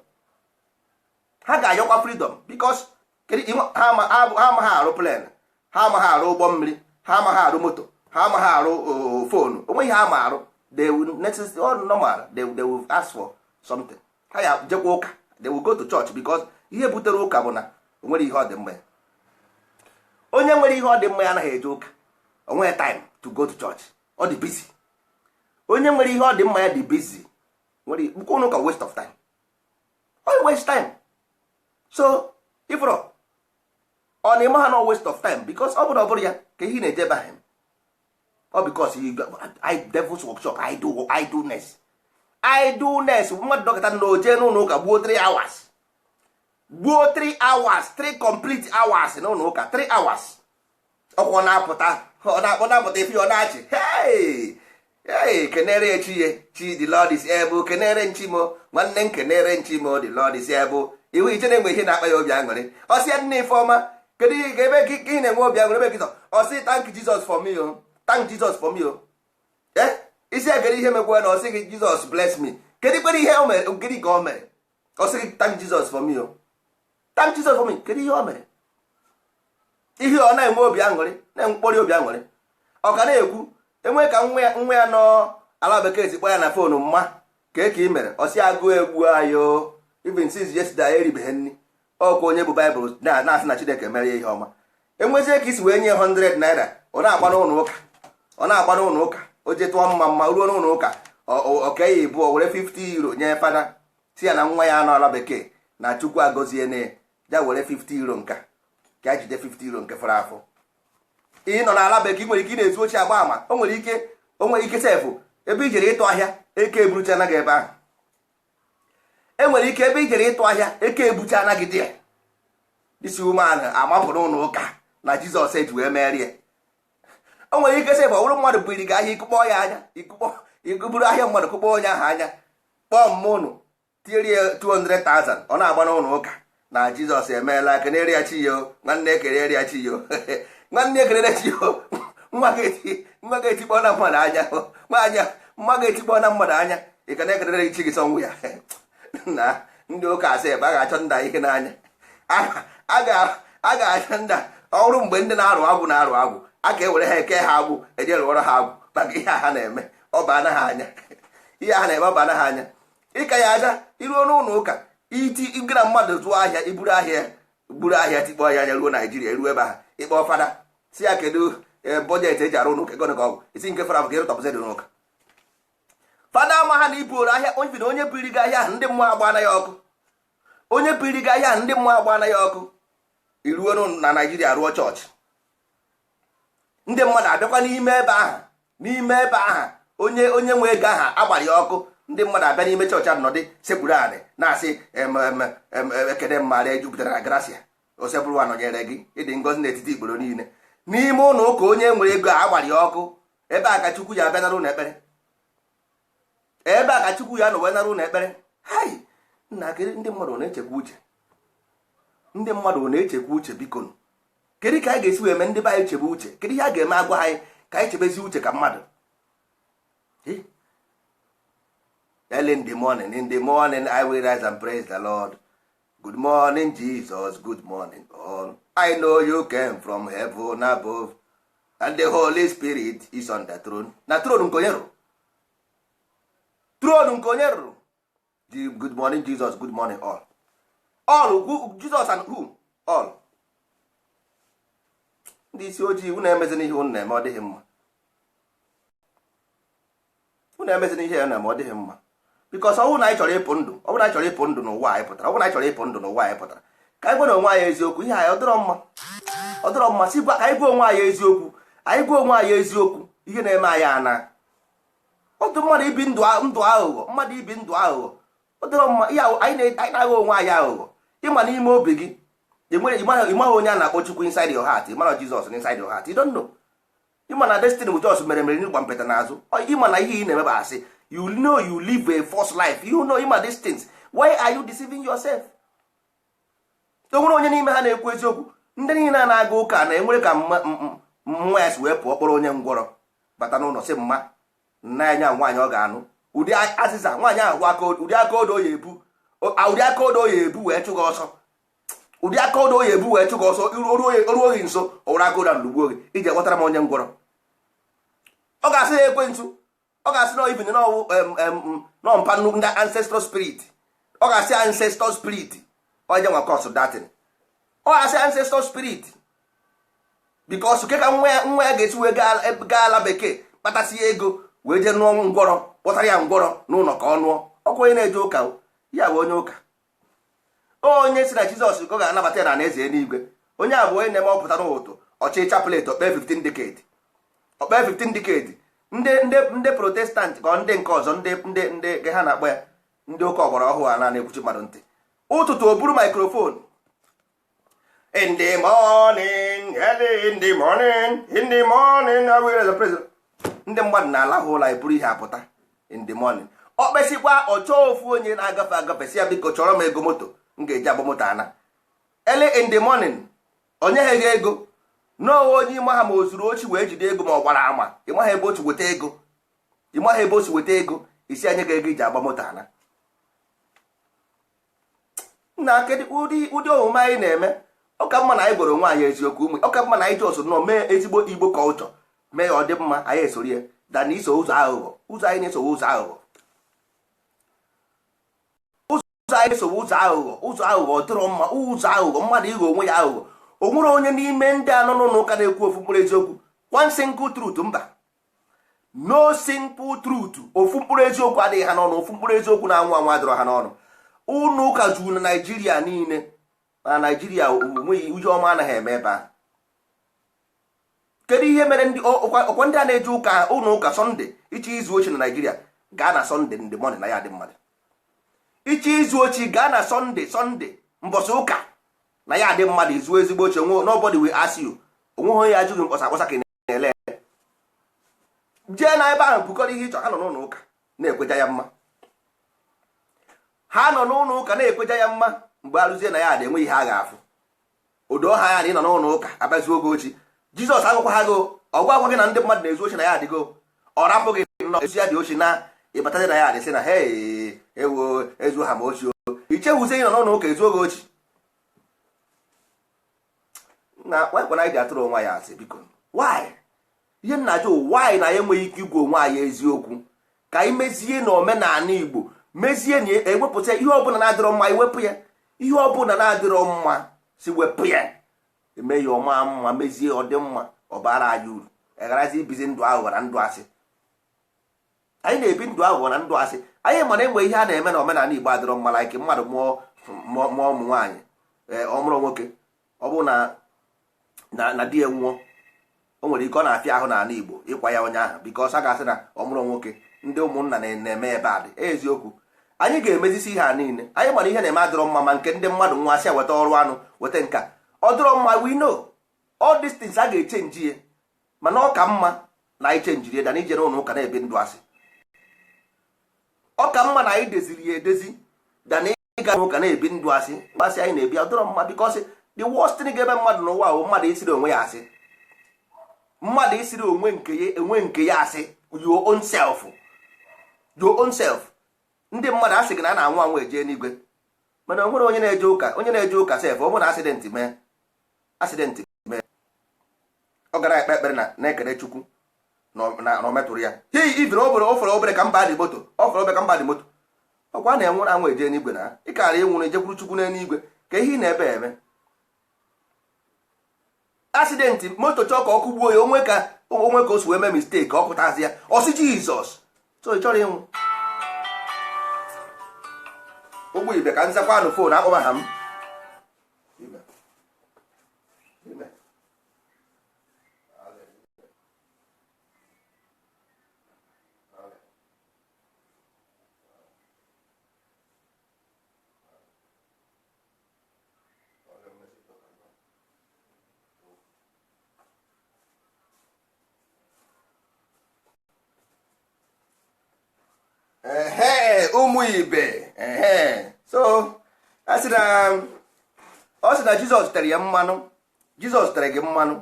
Ha ga-ayọkwa freedom because ha amaghị arụ plane, ha amaghị arụ ụgbọ mmiri, ha amaghị arụ moto, ha amaghị arụ phone, onweghị ha ma arụ. They will necessarily, all normal, they will ask for something. Ha ya jekwa ụka, they will go to church, because ihe butere ụka bụ na o nwere ihe ọ dị mma ya. Onye nwere ihe ọ dị mma ya anaghị eje ụka. O nweghị time to go to church, ọ dị busy. Onye nwere ihe ọ dị mma ya dị busy, nwere ụka ụka waste of time, ọ waste time. So ifụrụ ọ na-eme ha no waste of time, because ọ bụrụ ọ bụrụ ya ka ihe na-eje ebe ahụ ọ because I devil's workshop, I do idleness, idleness. Mmadụ dọkịta na oje n'ụlọ ụka gbuo 3 hours, gbuo 3 hours, 3 complete hours n'ụlọ ụka, 3 hours. Ọkwa ọ na-apụta, ọ na-apụta ife ọ na-achị, hey hey, kenere chi ye chi, the Lord is able, kenere nchimo nwanne m, kenere nchimo, the Lord is able. Ihu iche na-enwe ihe na-akpa ya obi aṅụrị. Ọ sị ya, nne Ifeọma, kedu ihe ebe gị na-enwe obi aṅụrị? Ebe gị ọ sị, thank Jesus for me o, thank Jesus for me o. Eh, Isi ekere ihe mekwa na ọ sị gị, "Jesus bless me." Kedu kwere ihe o mere? Kedu ka o mere? Ọ sị gị, "Thank Jesus for me o, thank Jesus for me." Kedu ihe o mere? Ihe ọ na-enwe obi aṅụrị, na-enwekpọrọ obi aṅụrị, ọ ka na-ekwu enwe ka nwa ya nọ ala bekee si kpọ ya na phone, mma ka ka ị mere. Ọ sị, agụụ egbu anyị o, even since yesterday anyị eribeghị nri. Ọkwa onye bụ Baịbụl na-asị na Chineke mere ya ihe ọma. Enwezie ka isi wee nye 100 naira, ọ na-agba n'ụlọ ụka, ọ na-agba n'ụlọ ụka. O jee tụọ mma mma ruo n'ụlọ ụka, ọ kee ya ịbụọ, were 50 euro nye fada, si ya na nwa ya anọ ala bekee na Chukwu agọzie na ya, ya were 50 euro nka ka ya jide 50 euro nke fọrọ afọ. Ị nọ n'ala bekee, ị nwere ike ị na-ezu ochi agba ama. O nwere ike sef, ebe i jere ịtụ ahịa, eke eburuchana gị ebe ahụ. E nwere ike ebe i jere ịtụ ahịa, eke ebuchana gị dị ya. Isi umeala amapụ n'ụlọ ụka na Jizọs eji wee merie. O nwere ike sef, ọ bụrụ mmadụ biri gị ahịa, ịkụkpọ ya anya, ịkụkpọ iburu ahịa mmadụ, kụkpọ onye ahụ anya, kpọọ mmụnụ, tinyere ya 200,000, ọ na-agba n'ụlọ ụka na Jizọs emeela. Kenere ya chi yo, nwanne, ekelere ya chi yo, nwanne, ekelere chi yo. Nwa ga-etikpọ na mmadụ anya, nwaanyị mma ga-etikpọ na mmadụ anya. Ị ka na-ekelere chi gị sọnwụ ya na ndị ụka asị ebe a ga-achọ nda ihe n'anya, a ga-achọ nda ọrụ. Mgbe ndị na-arụ agwụ na-arụ agwụ, a ga-ewere ha eke ha agwụ, eje rụọrọ ha agwụ maka ihe ha na-eme. Ọ ba anaghị anya ihe ha na-eme, ọ ba anaghị anya ịka ya aja. Iruo n'ụlọ ụka, iti gị na mmadụ zụọ ahịa, iburu ahịa, buru ahịa, tikpọ ya anya ruo Naijiria, ruo ebe ahụ, ịkpọ fada, si ya, kedu budget eji arụ ụlọ ụka? Ego ka ọ bụ isi nke fara bụ ka ịrụtọpụzi dị n'ụka. Fada ama ha na ibuoro ahịa onye na onye biri gị ahịa ahụ, ndị mmụọ agba ya ọkụ. Onye biri gị ahịa ahụ, ndị mmụọ agba ya ọkụ. Iruo na Naijiria, rụọ chọọchị, ndị mmadụ abịakwa n'ime ebe ahụ, n'ime ebe ahụ onye nwe ego ahụ agbara ya ọkụ. Ndị mmadụ abịa n'ime chọọchị ahụ, nọdị sekpuru anị, na-asị, "Ekene mmadụ ejupụtara na gracia, Osebụrụwa nọnyere gị, ịdị ngọzi n'etiti igboro niile." N'ime ụlọ ụka onye nwere ego a agbara ya ọkụ, ebe a ka Chukwu ya abịa nara ụlọ ekpere, ebe a ka Chukwu ya nọ wee nara ụlọ ekpere. Hai nna, kedu ndị mmadụ na-echekwa uche? Ndị mmadụ na-echekwa uche? Biko, kedu ka anyị ga-esi wee mee ndị be anyị chebe uche? Kedu ihe a ga-eme agwa anyị ka anyị chebezi uche ka mmadụ? Early in the morning, in the morning, I will rise and praise the Lord. Good morning, Jesus, good morning all. I know you came from heaven above, and the Holy Spirit is on the throne. Na throne nke onye rụrụ? Throne nke onye rụrụ? Good morning, Jesus, good morning all. All who, Jesus and who? All. Ndị isi ojii, unu emezina ihe unu na-eme, ọ dịghị mma. Unu emezina ihe ya na-eme, ọ dịghị mma. Because ọ bụrụ na anyị chọrọ ịpụ ndụ, ọ bụrụ na anyị chọrọ ịpụ ndụ n'ụwa anyị pụtara, ọ bụrụ na anyị chọrọ ịpụ ndụ n'ụwa anyị pụtara, ka anyị gwa na onwe anyị eziokwu. Ihe anyị ọ dịrọ mma, ọ dịrọ mma. Si gwa ka anyị gwa onwe anyị eziokwu, anyị gwa onwe anyị eziokwu. Ihe na-eme anyị ana otu mmadụ ibi ndụ, ndụ aghụghọ, mmadụ ibi ndụ aghụghọ, ọ dịrọ mma. Ihe anyị na-aghọ onwe anyị aghụghọ. Ịma n'ime obi gị, ịmaghị onye a na-akpọ Chukwu inside your heart. Ịmara Jizọs inside your heart, you don't know. Ịma na destiny bụ just mere mere n'ịgba mpeta n'azụ. Ịma na ihe ị na-eme bụ asị. You know you live a false life. You know, ịma these things. Why are you deceiving yourself? O nwere onye n'ime ha na-ekwu eziokwu? Ndị niile a na-aga ụka na-enwere ka nwa ya si wee pụọ, kpọrọ onye ngwọrọ bata n'ụlọ, sị mma nna ya nya nwaanyị ọ ga-anụ ụdị azịza nwaanyị ahụ aka, ụdị aka odo ya ebu, ụdị aka odo ya ebu wee chụ gị ọsọ, ụdị aka odo ya ebu wee chụ gị ọsọ. Oruo gị nso, o were aka odo ahụ lugbuo gị. Iji kpọtara m onye ngwọrọ, ọ ga-asị ya ekwentị, ọ ga-asị na even n'ọwụ nọ mpa ndị ancestral spirit. Ọ ga-asị ancestor spirit onye nwa cause datin. Ọ ga-asị ancestor spirit because ke ka nwa ya ga-esi wee gaa ala bekee, kpatasị ego, wee jee nụọ ngwọrọ, kpọtara ya ngwọrọ n'ụlọ ka ọ nụọ. Ọkwa onye na-eje ụka ya bụ onye ụka, onye si na Jizọs ka ọ ga-anabata ya na eze eluigwe. Onye a bụ onye na-eme ọpụta n'ụtụ ọchị chaplet, okpe 15 decade, okpe 15 decade. Ndị Protestant ka ndị nke ọzọ, ndị ha na-akpọ ya ndị ụka ọgbara ọhụụ a na-ekwuchi mmadụ ntị ụtụtụ, o buru microphone, "In the morning, early in the morning, in the morning, I will the president." Ndị mmadụ na-alahụ ụlọ, eburu ihe apụta in the morning. Ọ kpesịkwa, ọ chọọ ofu onye na-agafe agafe, si ya, "Biko, chọrọ m ego moto m ga-eji agba moto ana." Early in the morning, onye ha ego n'owe onye ịma ha ma o zuru ochi wee jide ego, ma ọ gbara ama ịmaha ebe otu weta ego. Ị maghị ebe o si weta ego isi anye gị ego iji agba moto ana. Na kedu ụdị omume anyị na-eme? Ọ ka mma na anyị gwara onwe anyị eziokwu. Ụmụ, ọ ka mma na anyị ji ọsọ nọ mee ezigbo Igbo culture, mee ya ọ dị mma, anyị esoro ya, than iso ụzọ aghụghọ. Ụzọ anyị na-esowe ụzọ aghụghọ, ụzọ anyị na-esowe ụzọ aghụghọ, ụzọ aghụghọ dịrọ mma. Ụzọ aghụghọ, mmadụ ịghọ onwe ya aghụghọ. O nwere onye n'ime ndị anọ n'ụlọ ụka na-ekwu ofu mkpụrụ eziokwu, one single truth? Mba, no simple truth. Ofu mkpụrụ eziokwu adịghị ha n'ọnụ. Ofu mkpụrụ eziokwu na-anwụ anwụ adịrọ ha n'ọnụ. Ụlọ ụka juru na Naijiria niile. Na Naijiria, onweghị ihe ọma anaghị eme ebe ahụ. Kedu ihe mere ndị ọkwa ndị a na-eje ụka, ụlọ ụka Sunday? Iche izu ochi na Naijiria, gaa na Sunday ndị morning na ya dị mmadụ. Iche izu ochi, gaa na Sunday, Sunday mbọsị ụka na ya dị mmadụ. Izu ezigbo ochi onwe, nobody will ask you. Onweghị onye ajụghị mkpọsa akpọsa ka ị na-ele. Jee na ebe ahụ bukọrọ ihe ịchọ. Ha nọ n'ụlọ ụka na-ekweja ya mma. Ha nọ n'ụlọ ụka na-ekweja ya mma. Mgbe arụzie na ya dị, enwe ihe a ga-afụ odo ha ya na ị nọ n'ụlọ ụka abazi oge ochi. Jizọs agwakwa ha go ọgwa agwa gị na ndị mmadụ na-ezu ochi na ya adịgo. Ọ rapụ gị nọ ezu ya dị ochi na ịbatazi na ya adị sị na hei, ewo, ezu ha ma ochi o. Ichewuzie ị nọ n'ụlọ ụka ezu oge ochi na nwekwana. Anyị ji atụrụ onwe ya asị, biko, why? Ihe nna ajụ, why na anyị enweghị ike igwe onwe anyị eziokwu ka anyị mezie na omenala Igbo, mezie na ewepụta ihe ọbụla na-adịrọ mma, iwepụ ya. Ihe ọbụla na-adịrọ mma, si wepụ ya, eme ya ọma mma, mezie ọ dị mma, ọ bara anyị uru. Egharazi ibizi ndụ aghụghọ na ndụ asị. Anyị na-ebi ndụ aghụghọ na ndụ asị. Anyị mana enwe ihe a na-eme na omenala Igbo adịrọ mma, like mmadụ mụọ mụọ ụmụ nwaanyị, ọ mụrụ nwoke, ọ bụrụ na di ya nwụọ, o nwere ike ọ na-afịa ahụ n'ala Igbo ịkwa ya onye ahụ, because a ga-asị na ọ mụrụ nwoke. Ndị ụmụnna na-eme ebe a dị eziokwu. Anyị ga-emezisi ihe a niile. Anyị mara ihe na-eme adịrọ mma, ma nke ndị mmadụ nwa asị weta ọrụ anụ, weta nka, ọ dịrọ mma. We know all these things. A ga-echange ya, mana ọ ka mma na anyị changeri ya than ijere ụlọ ụka na-ebi ndụ asị. Ọ ka mma na anyị deziri ya edezi than ịga ụka na-ebi ndụ asị. Asị anyị na-ebi ọ dịrọ mma, because the worst thing ga-eme mmadụ n'ụwa bụ mmadụ isiri onwe ya asị, mmadụ isiri onwe nke ya, enwe nke ya asị, your own self, your own self. Ndị mmadụ asị gị na a na-anwụ anwụ eje n'igwe, mana o nwere onye na-eje ụka, onye na-eje ụka sef, ọ bụrụ na accident mee, accident mee, ọ gara ekpe ekpere na na-ekele Chukwu na ọ metụrụ ya. Hei, ibiri obere, o fọrọ obere ka mba dị moto, ọ fọrọ obere ka mba dị moto. Ọkwa a na-enwere anwụ eje n'igwe na ị kara ịnwụrụ ijekwuru Chukwu n'eluigwe ka ihe ị na-ebe eme. Accident moto chọọ ka ọ kụgbuo ya, onwe ka o si wee mee mistake, ọ pụtazi ya, ọsị Jizọs. So ị chọrọ ịnwụ? Ụgbọ ibe ka nzakwanụ phone akpọba ha m. Ime. Ime. Ehe, ụmụ ibe, ehe. So a sị na ọ sị na Jizọs tere ya mmanụ. Jizọs tere gị mmanụ,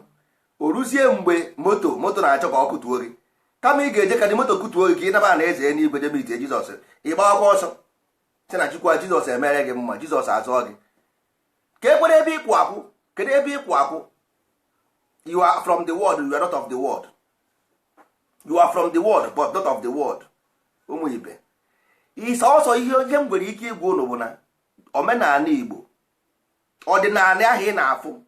o ruzie mgbe moto na-achọ ka ọ kụtuo gị, kama ị ga-eje ka dị moto kụtuo gị ka ị naba na eze n'igwe jebe itie Jizọs, ị gbawakwa ọsọ sị na Chukwu Jizọs emere gị mma, Jizọs azụọ gị. Ka ekwere ebe ịkwụ akwụ? Kedu ebe ịkwụ akwụ? You are from the world, you are not of the world. You are from the world but not of the world. Ụmụ ibe, isọsọ ihe onye m nwere ike ịgwa unu bụ na omenala Igbo, ọdịnala ahụ ị na-afụ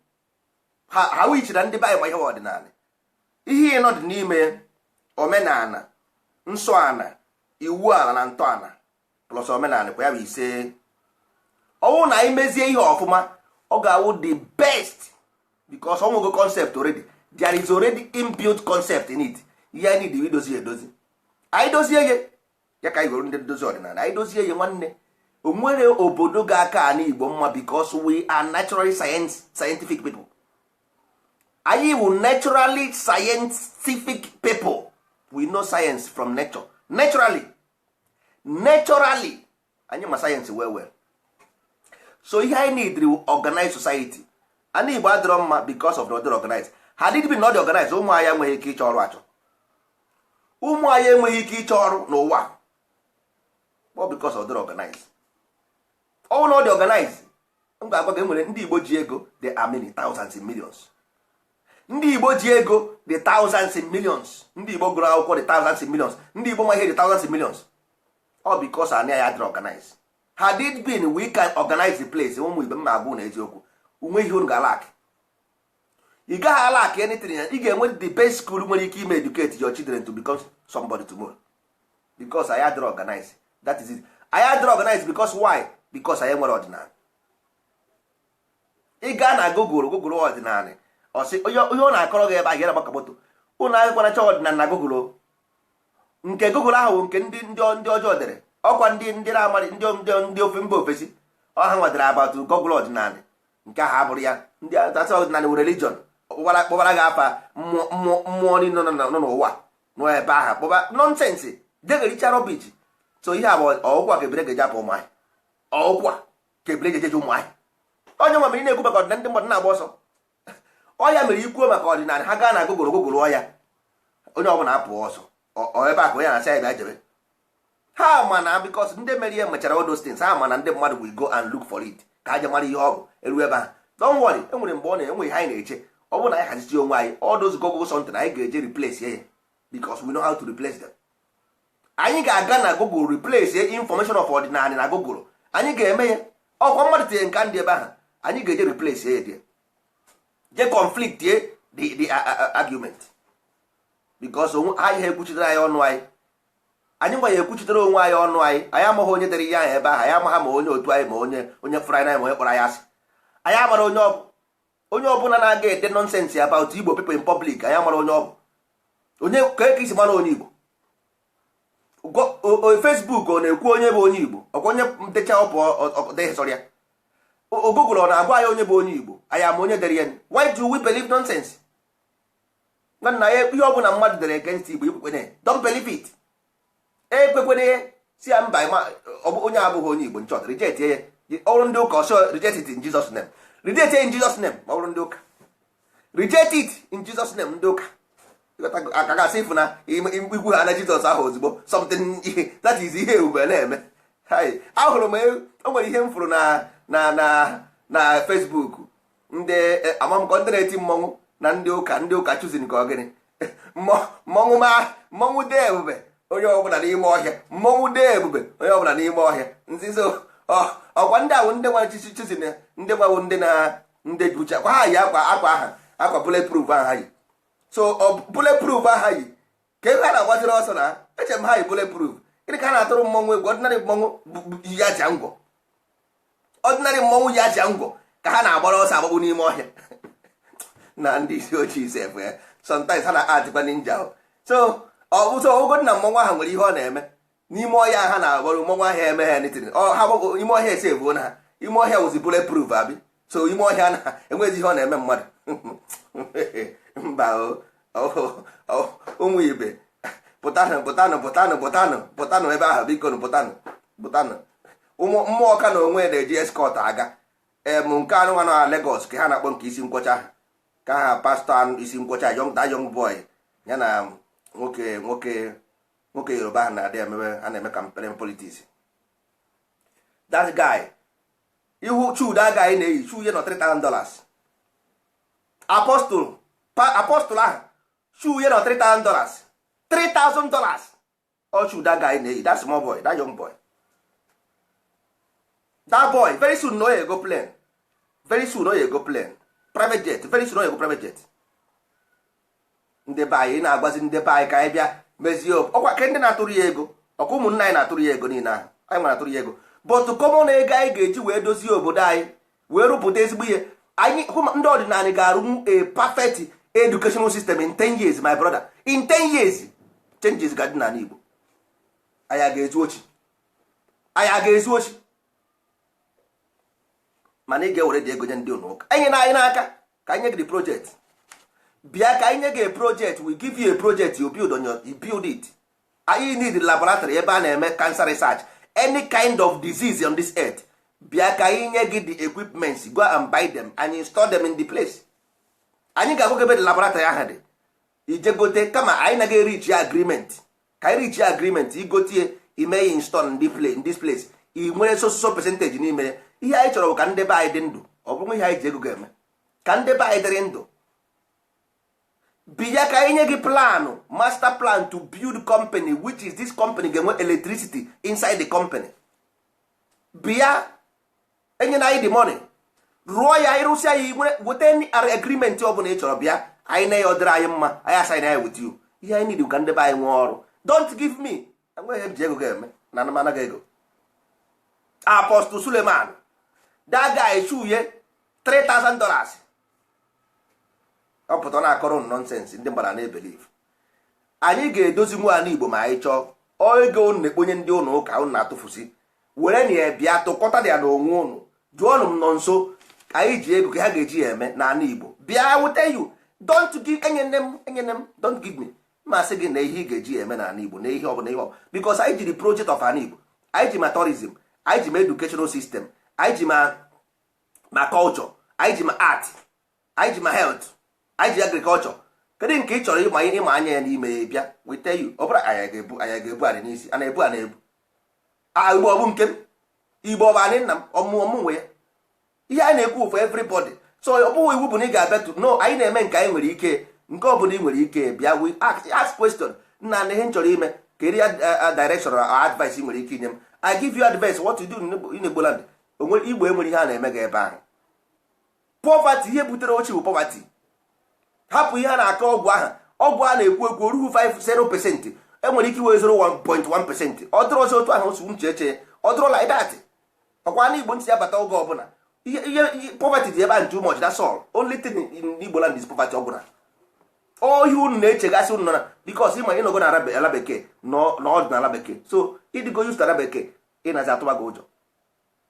ha wichi na ndị be anyị ma ihe ọdịnala, ihe ịnọ dị n'ime omenala, nsọ ana, iwu ala na ntọala plus omenala kwa ya bụ ise. Ọnwụ na anyị mezie ihe ọfụma, ọ ga-awụ the best, because ọ nwego concept already. There is already inbuilt concept in it. Ihe anyị need idozi edozi, anyị dozie ya, ya ka anyị gwere ndị ndozi ọdịnala, anyị dozie ya. Nwanne, o nwere obodo ga-aka ala Igbo mma, because we are naturally scientific people. Anyị wụ naturally scientific people. We know science from nature. Naturally, naturally, anyị ma science well well. So ihe anyị need wụ organized society. Ana Igbo adịrọ mma because of the other organized ha did be not organized. Ụmụ anyị enweghị ike ịchọ ọrụ achọ. Ụmụ anyị enweghị ike ịchọ ọrụ n'ụwa ọ because ọ dịrị organize. Ọnwụ na ọ dị organize, m ga-agwa gị, enwere ndị Igbo ji ego. They are many thousands in millions. Ndị Igbo ji ego, the thousands in millions. Ndị Igbo gụrụ akwụkwọ, the thousands in millions. Ndị Igbo ma ihe, the thousands in millions. All because anyị ya dịrị organize. Had it been we can organize the place, ụmụ Igbo, m na-agwụ na eziokwu, onwe ihe unu ga-alack. Ị gaghị alack anything. Ị ga-enwe the best school nwere ike ime educate your children to become somebody tomorrow, because anyị adịrị organize. That is it. Anyị adịrị organize because why? Because anyị nwere ọdịnala. Ị gaa na Google, Google ọdịnala, ọ sị onye ọ na-akọrọ gị ebe a ga-agbaka moto. Ụnụ agakwana chọọ ọdịnala na Google. Nke Google ahụ bụ nke ndị ọjọọ dere. Ọkwa ndị na-amarị ndị ofe mba ofesi ọha nwadere about Google ọdịnala. Nke ahụ abụrụ ya. Ndị asị ọdịnala wụ religion, kpọbara gị afa mmụọ, mmụọ niile nọ n'ụwa nọ ebe ahụ, kpọba nonsense, degericha rubbish. So ihe a bụ ọgwụkwa ka ebere ga-eji apụ ụmụahịa, ọgwụkwa ka ebere ga-ejeje ụmụahịa. Onye nwa mere ị na-ekwu maka ọdịnala, ndị mmadụ na-agba ọsọ. Ọya mere ikwuo maka ọdịnala, ha gaa na Google, Google ọya, onye ọbụla apụ ọsọ. Ọ ebe a ka onye na-asị anyị bịa jebe ha ma na because ndị mere ihe mechara all those things, ha ma na ndị mmadụ will go and look for it ka ha je mara ihe ọ bụ eru ebe ha. Don't worry, enwere mgbe ọ na-enwe ihe anyị na-eche. Ọ bụrụ na anyị hazichi onwe anyị, all those Google something, anyị ga-eje replace ya, because we know how to replace them. Anyị ga-aga na Google, replace information of ọdịnala na Google. Anyị ga-eme ya. Ọkwa mmadụ tinye nka ndị ebe ahụ, anyị ga-eje replace ya dị je conflict ye the argument, because ha ihe ekwuchitere anyị ọnụ anyị, anyị nwa ya ekwuchitere onwe anyị ọnụ anyị. Anyị amaghị onye dere ihe ahụ ebe ahụ. Anyị amaghị ma onye otu anyị, ma onye fụrụ anyị, ma onye kpọrọ anyị asị. Anyị amara onye ọ bụ. Onye ọbụla na-aga ede nonsense about Igbo people in public, anyị amara onye ọ bụ. Onye ka eke isi mara onye Igbo? Facebook ọ na-ekwu onye bụ onye Igbo? Ọkwa onye ntecha ọpụ ọdịghịsọrọ ya. Google ọ na-agwa anyị onye bụ onye Igbo? Anyị ama onye dere ya. Why do we believe nonsense? Nwanna ya, ihe ọbụla mmadụ dere against Igbo, ikwekwene, don't believe it. Ekwekwene, si ya mba, onye abụghị onye Igbo nchọt, reject ya. Ọrụ ndị ụka ọsọ, reject it in Jesus name, reject it in Jesus name. Ma ọ bụrụ ndị ụka, reject it in Jesus name. Ndị ụka aka gasị ịfụ na ikwu ha na Jizọs ahụ ozugbo, something that is ihe ebube na-eme. Ahụrụ m o nwere ihe m fụrụ na Facebook, ndị amamkọ, ndị na-eti mmọnwụ na ndị ụka, ndị ụka chuzin ka ọ gịnị, mmọnwụ, ma mmọnwụ dee ebube, onye ọbụla n'ime ọhịa, mmọnwụ dee ebube, onye ọbụla n'ime ọhịa nzizo. Ọkwa ndị ahụ, ndị nwa chuzin, ndị nwawo, ndị na ndị bucha kwa ha yi akwa aha, akwa bulletproof ahụ ha yi. So bulletproof aha yi ka ebe ha na-agbaziri ọsọ na eche m ha yi bulletproof. Gịnị ka ha na-atụrụ mmọnwụ egwu? Ordinary mmọnwụ yi aja ngwọ, ordinary mmọnwụ yi aja ngwọ ka ha na-agbara ọsọ agbagbu n'ime ọhịa. Na ndị isi ojii sef ya, sometimes ha na-adịkwa ninja. So ọ bụ so ogo na mmọnwụ ahụ nwere ihe ọ na-eme n'ime ọhịa ha na-agbara mmọnwụ ahụ eme ha anything. Ha ime ọhịa ese ebuo na ha ime ọhịa wụzi bulletproof abi. So ime ọhịa na enweghị ihe ọ na-eme mmadụ. Mba, ụmụ ibe, pụtanụ, pụtanụ, pụtanụ, pụtanụ, pụtanụ ebe ahụ, biko nụ, pụtanụ, pụtanụ. Ụmụ mmụọ ka na onwe na-eji escort aga em nke anụ nwa na Lagos ka ha na-akpọ nke isi nkwọcha ha, ka ha pastọ anụ isi nkwọcha, young, that young boy ya na nwoke Yoruba ha na-adị emebe, ha na-eme campaign politics. That guy, ihu shoe that guy na-eyi, shoe ya nọ $3,000. Apostle ahụ, shoe ya nọ $3,000, $3,000. All shoe that guy na-eyi, that small boy, that young boy, that boy, very soon no go plane, very soon no go plane, private jet, very soon no go private jet. Ndị be anyị na-agwazi ndị be anyị ka anyị bịa mezie ọkwa ke ndị na-atụrụ ya ego. Ọkwa ụmụnna anyị na-atụrụ ya ego niile ahụ, anyị nwere atụrụ ya ego, but common ego anyị ga-eji wee dozie obodo anyị, wee rụpụta ezigbo ihe. Anyị ndị ọdịnala ga-arụ a perfect educational system in 10 years, my brother. In 10 years, changes ga-adị n'ala Igbo. Anyị a ga-ezu ochi? Anyị a ga-ezu ochi? Mana ị ga-ewere dị ego nye ndị ụlọ ụka anyị na anyị n'aka ka anyị nye gị the project. Bịa ka anyị nye gị a project. We give you a project, you build on your, you build it. Anyị need laboratory ebe a na-eme cancer research, any kind of disease on this earth. Bịa ka anyị nye gị the equipments, go and buy them and install them in the place. Anyị ga-agwa gị ebe the laboratory ahụ dị, ije gote. Kama anyị naghị reach agreement. Ka anyị reach agreement, igotie, ime ya install in this place, ị nwere so so percentage n'ime ya. Ihe anyị chọrọ bụ ka ndị be anyị dị ndụ. Ọ bụrụ ihe anyị ji ego ga-eme ka ndị be anyị dịrị ndụ. Bịa ka anyị nye gị plan, master plan to build company, which is this company ga-enwe electricity inside the company. Bịa, enyena anyị the money, rụọ ya. Ịrụsịa ya, nwere weta any agreement ọ bụla ị chọrọ. Bịa, anyị na ya, ọ dịrị anyị mma, anyị asign ya with you. Ihe anyị need ka ndị be anyị nwee ọrụ. Don't give me, enweghị m ji ego ga-eme na anụmanaghị ego. Apostle Suleman, that guy chuye $3000, ọ pụta na-akọrọ nonsense, ndị mgbara na-ebelieve. Anyị ga-edozi nwa ala Igbo ma anyị chọọ. Ego unu na-ekponye ndị ụlọ ụka unu na-atụfusi, were na ya bịa tụkọta ya n'onwe unu. Jụọnụ m nọ nso, anyị ji ego ka ha ga-eji ya eme n'ala Igbo. Bịa wute you, don't give, enyene m, enyene m, don't give me. Masị gị na ihe ị ga-eji ya eme n'ala Igbo na ihe ọbụla, ihe ọbụla, because anyị jiri project of ala Igbo. Anyị ji ma tourism, anyị ji ma educational system, anyị ji ma culture, anyị ji ma art, anyị ji ma health, anyị ji agriculture. Kedu nke ị chọrọ ịma anya ya n'ime ya? Bịa, we tell you. Ọ bụrụ anyị ga-ebu, anyị ga-ebu anyị n'isi, a na-ebu, a na-ebu. Igbo ọ bụ nke m? Igbo ọ bụ anyị nna m? Ọmụ nwe ya. Ihe anyị na-ekwu for everybody. So ọ bụghị iwu bụ na ị ga-abịa tu no. Anyị na-eme nke anyị nwere ike. Nke ọ bụla ị nwere ike, bịa, we ask question. Nna, na ihe m chọrọ ime, kedu ya direction or advice ị nwere ike inye m? I give you advice what to do in Igbo land. Onwe Igbo enwere ihe a na-eme gị ebe ahụ. Poverty, ihe butere ochi bụ poverty. Hapụ ihe a na-akọ, ọgwụ aha, ọgwụ a na-ekwu ekwu oruhu 50%, enwere ike iwe 0.1%. Ọ dịrị ọzọ otu ahụ osu nche eche, ọ dịrọ like that. Ọkwa na Igbo ntị ya bata oge ọbụla, ihe poverty dị ebe ahụ too much. That's all. Only thing in Igbo land is poverty. Ọgwụ na ohi unu na-echegasị unu nọ na because ịma ịnọgo na ala bekee, n'ọdịnala bekee, so ịdịgo used to ala bekee, ịnazi atụba gị ụjọ.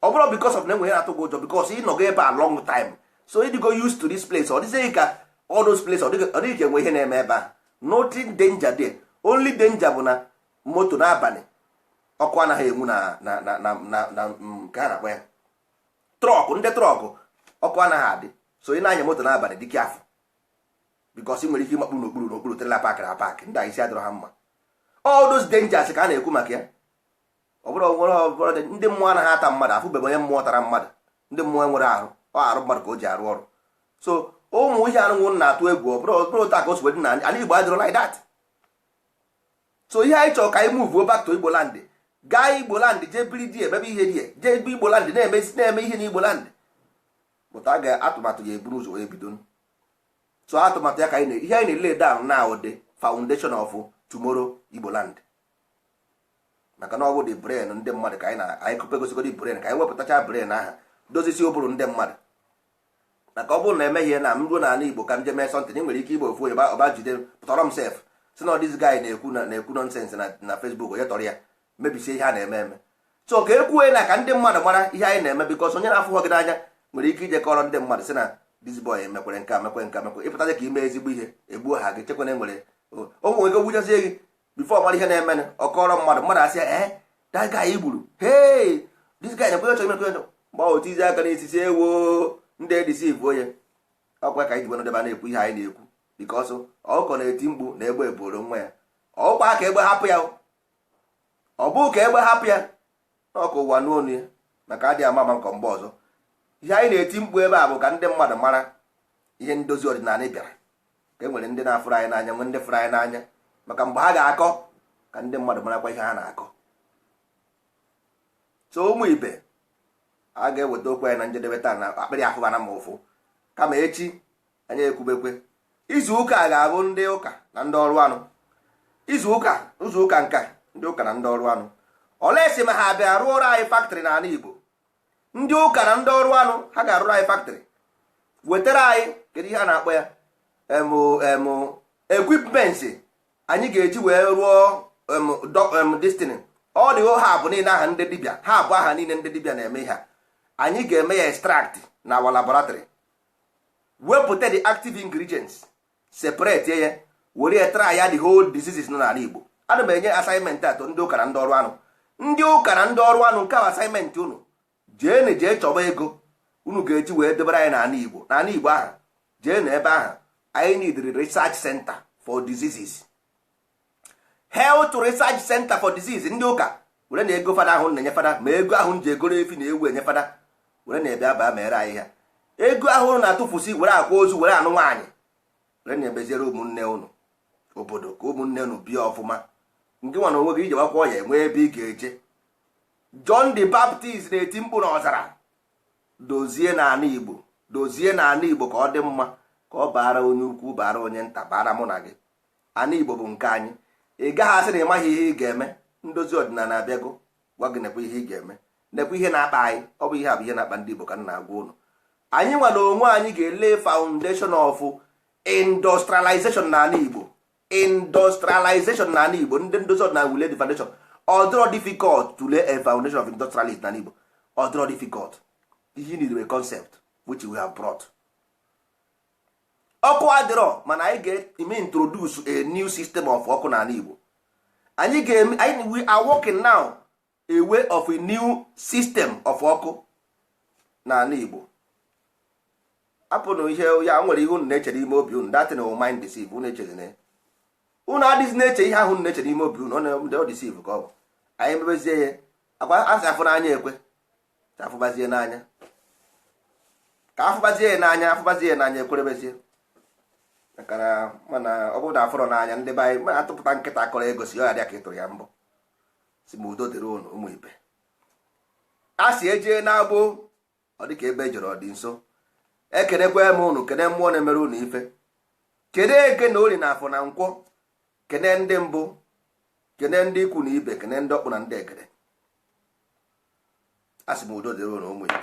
Ọ bụrụ because of na enweghị na-atụ gị ụjọ, because ịnọgo ebe a long time, so ịdịgo used to this place. Ọ dịghị ka all those places, ọ dịghị ka enwe ihe na-eme ebe a. Nothing danger there. Only danger bụ na moto n'abalị, ọkụ anaghị enwu na nke a na-akpọ ya truck. Ndị truck, ọkụ anaghị adị, so ị na-anya moto n'abalị, dịka afọ, because ị nwere ike ịmakpu n'okpuru trailer park na park. Ndị a isi adịrọ ha mma. All those dangers ka a na-ekwu maka ya. Ọ bụrụ nwere ndị mmụọ anaghị ata mmadụ. Afụbeghị onye mmụọ tara mmadụ. Ndị mmụọ nwere ahụ, ọ arụ mmadụ ka o ji arụ ọrụ. So ụmụ ihe anụnwụ na-atụ egwu, ọ bụrụ otu a ka o si dị na ala Igbo adịrọ like that. So ihe anyị chọrọ ka anyị move back to Igbo land, gaa Igbo land, jee biri die, emebe ihe die, jee ebe Igbo land na-eme ihe na Igbo land. Pụta a ga atụmatụ ya eburu ụzọ wee bido. So atụmatụ ya ka anyị ihe anyị na-lay down now, the foundation of tomorrow Igbo land, maka na ọ bụ the brain ndị mmadụ ka anyị na anyị kụpegosigodi brain, ka anyị wepụtacha brain aha, dozisi ụbụrụ ndị mmadụ. Maka ọ bụrụ na emeghie na m ruo n'ala Igbo ka m jee mee something, ị nwere ike igbo ofu onye ọba jide tọrọ m sef, si na this guy na-ekwu na-ekwu nonsense na Facebook, onye tọrọ ya mebisie ihe a na-eme eme. So ka e kwue na ka ndị mmadụ mara ihe anyị na-eme, because onye na-afụghọ gị n'anya nwere ike ije kọrọ ndị mmadụ si na this boy emekwere nke a, mekwe nke a, mekwe. Ịpụtazi ka ime ezigbo ihe, egbuo ha gị. Chekwa na enwere o nwere ike gbuchazie gị before mara ihe na-eme. Ọ kọrọ mmadụ, mmadụ asị ya, ee, that guy i gburu, hey, this guy na-ekwe chọrọ imekwe. Mgbe o tizi aka n'isi, ewo ndị edisi bụ onye ọkwa ka anyị ji wenodebe na-ekwu ihe anyị na-ekwu, because ọkụkọ na-eti mkpu na egbe eboro nwa ya. Ọkwa ka egbe hapụ ya, ọ bụ ka egbe hapụ ya n'ọkụ ụwa n'onu ya, maka adịghị ama ama nke mgbe ọzọ. Ihe anyị na-eti mkpu ebe a bụ ka ndị mmadụ mara ihe ndozi ọdịnala bịara, ka e nwere ndị na-afụrụ anyị n'anya, nwee ndị fụrụ anyị n'anya, maka mgbe ha ga-akọ ka ndị mmadụ marakwa ihe ha na-akọ. So ụmụ ibe, a ga-eweta okwu anyị na njedebe taa na akpịrị afụbana ma ụfụ. Kama echi anyị ekwubekwe. Izu ụka a ga-abụ ndị ụka na ndị ọrụ anụ. Izu ụka, izu ụka nka ndị ụka na ndị ọrụ anụ. Olesi ma ha bịa rụọrọ anyị factory n'ala Igbo? Ndị ụka na ndị ọrụ anụ, ha ga-arụrụ anyị factory, wetara anyị, kedu ihe a na-akpọ ya, em equipment anyị ga-eji wee rụọ em destiny. Ọ dị ha bụ niile aha ndị dibịa, ha bụ aha niile ndị dibịa na-eme ihe a. Anyị ga-eme ya extract na our laboratory, wepụta the active ingredients, separate ya, were ya try ya the whole diseases nọ n'ala Igbo. Ana m enye assignment atọ ndị ụka na ndị ọrụ anụ. Ndị ụka na ndị ọrụ anụ, nke a assignment unu. Jee jee chọba ego unu ga-eji wee debere anyị n'ala Igbo. N'ala Igbo ahụ, jee na ebe ahụ anyị need research center for diseases. Health Research Center for Disease. Ndị ụka were na ego fada ahụ na-enye fada, ma ego ahụ ji egoro efi na ewu enye fada, were na-ebe aba mere anyị ha. Ego ahụ unu na-atụfusi were akwa ozu, were anụ nwaanyị, were na-emeziere ụmụnne unu obodo, ka ụmụnne unu bie ọfụma. Nke nwa na onwe gị iji gbakwa ọya enwee ebe ị ga-eje. John the Baptist na-eti mkpu n'ọzara, dozie n'ala Igbo, dozie n'ala Igbo ka ọ dị mma, ka ọ baara onye ukwu, baara onye nta, baara mụ na gị. Ala Igbo bụ nke anyị. Ị gaghị asị na ị maghị ihe ị ga-eme. Ndozi ọdịnala abịago gwa gị, nekwa ihe ị ga-eme, nekwa ihe na-akpa anyị. Ọ bụ ihe a bụ ihe na-akpa ndị Igbo ka m na-agwa ụnụ. Anyị nwa na onwe anyị ga-ele foundation of industrialization n'ala Igbo, industrialization n'ala Igbo. Ndị ndozi ọdịnala will lay the foundation. Ọ dịrọ difficult to lay a foundation of industrialism n'ala Igbo. Ọ dịrọ difficult. Ihe need a concept which we have brought. Ọkụ adịrọ, mana anyị ga-eme introduce a new system of ọkụ n'ala Igbo. Anyị ga-eme, we are working now a way of a new system of ọkụ n'ala Igbo. Apụnụ ihe ya nwere ihe unu na-eche n'ime obi unu. That will mind deceive unu. Echezina unu adịghị na-eche ihe ahụ unu na-eche n'ime obi unu. Ọ deceive ka ọ bụ. Anyị mebezie ya akwa asị afụ n'anya, ekwe ka afụbazie n'anya, ka afụbazie ya n'anya, afụbazie ya n'anya, ekwerebezie. Maka na mana ọ bụrụ na afụrọ n'anya, ndị be anyị mana atụpụta nkịta akọrọ ego si ọ ya dị ka ịtụrụ ya mbọ. Si ma udo dịrị unu, ụmụ ibe. A si ejee na-agbụ, ọ dị ka ebe ejere ọ dị nso. Ekenekwe m unu, kene mmụọ na-emere unu ife, kene eke na ori na afọ na nkwọ, kene ndị mbụ, kene ndị ikwu na ibe, kene ndị ọkpụ na ndị ekene. A sị m udo dịrị unu, ụmụ ibe.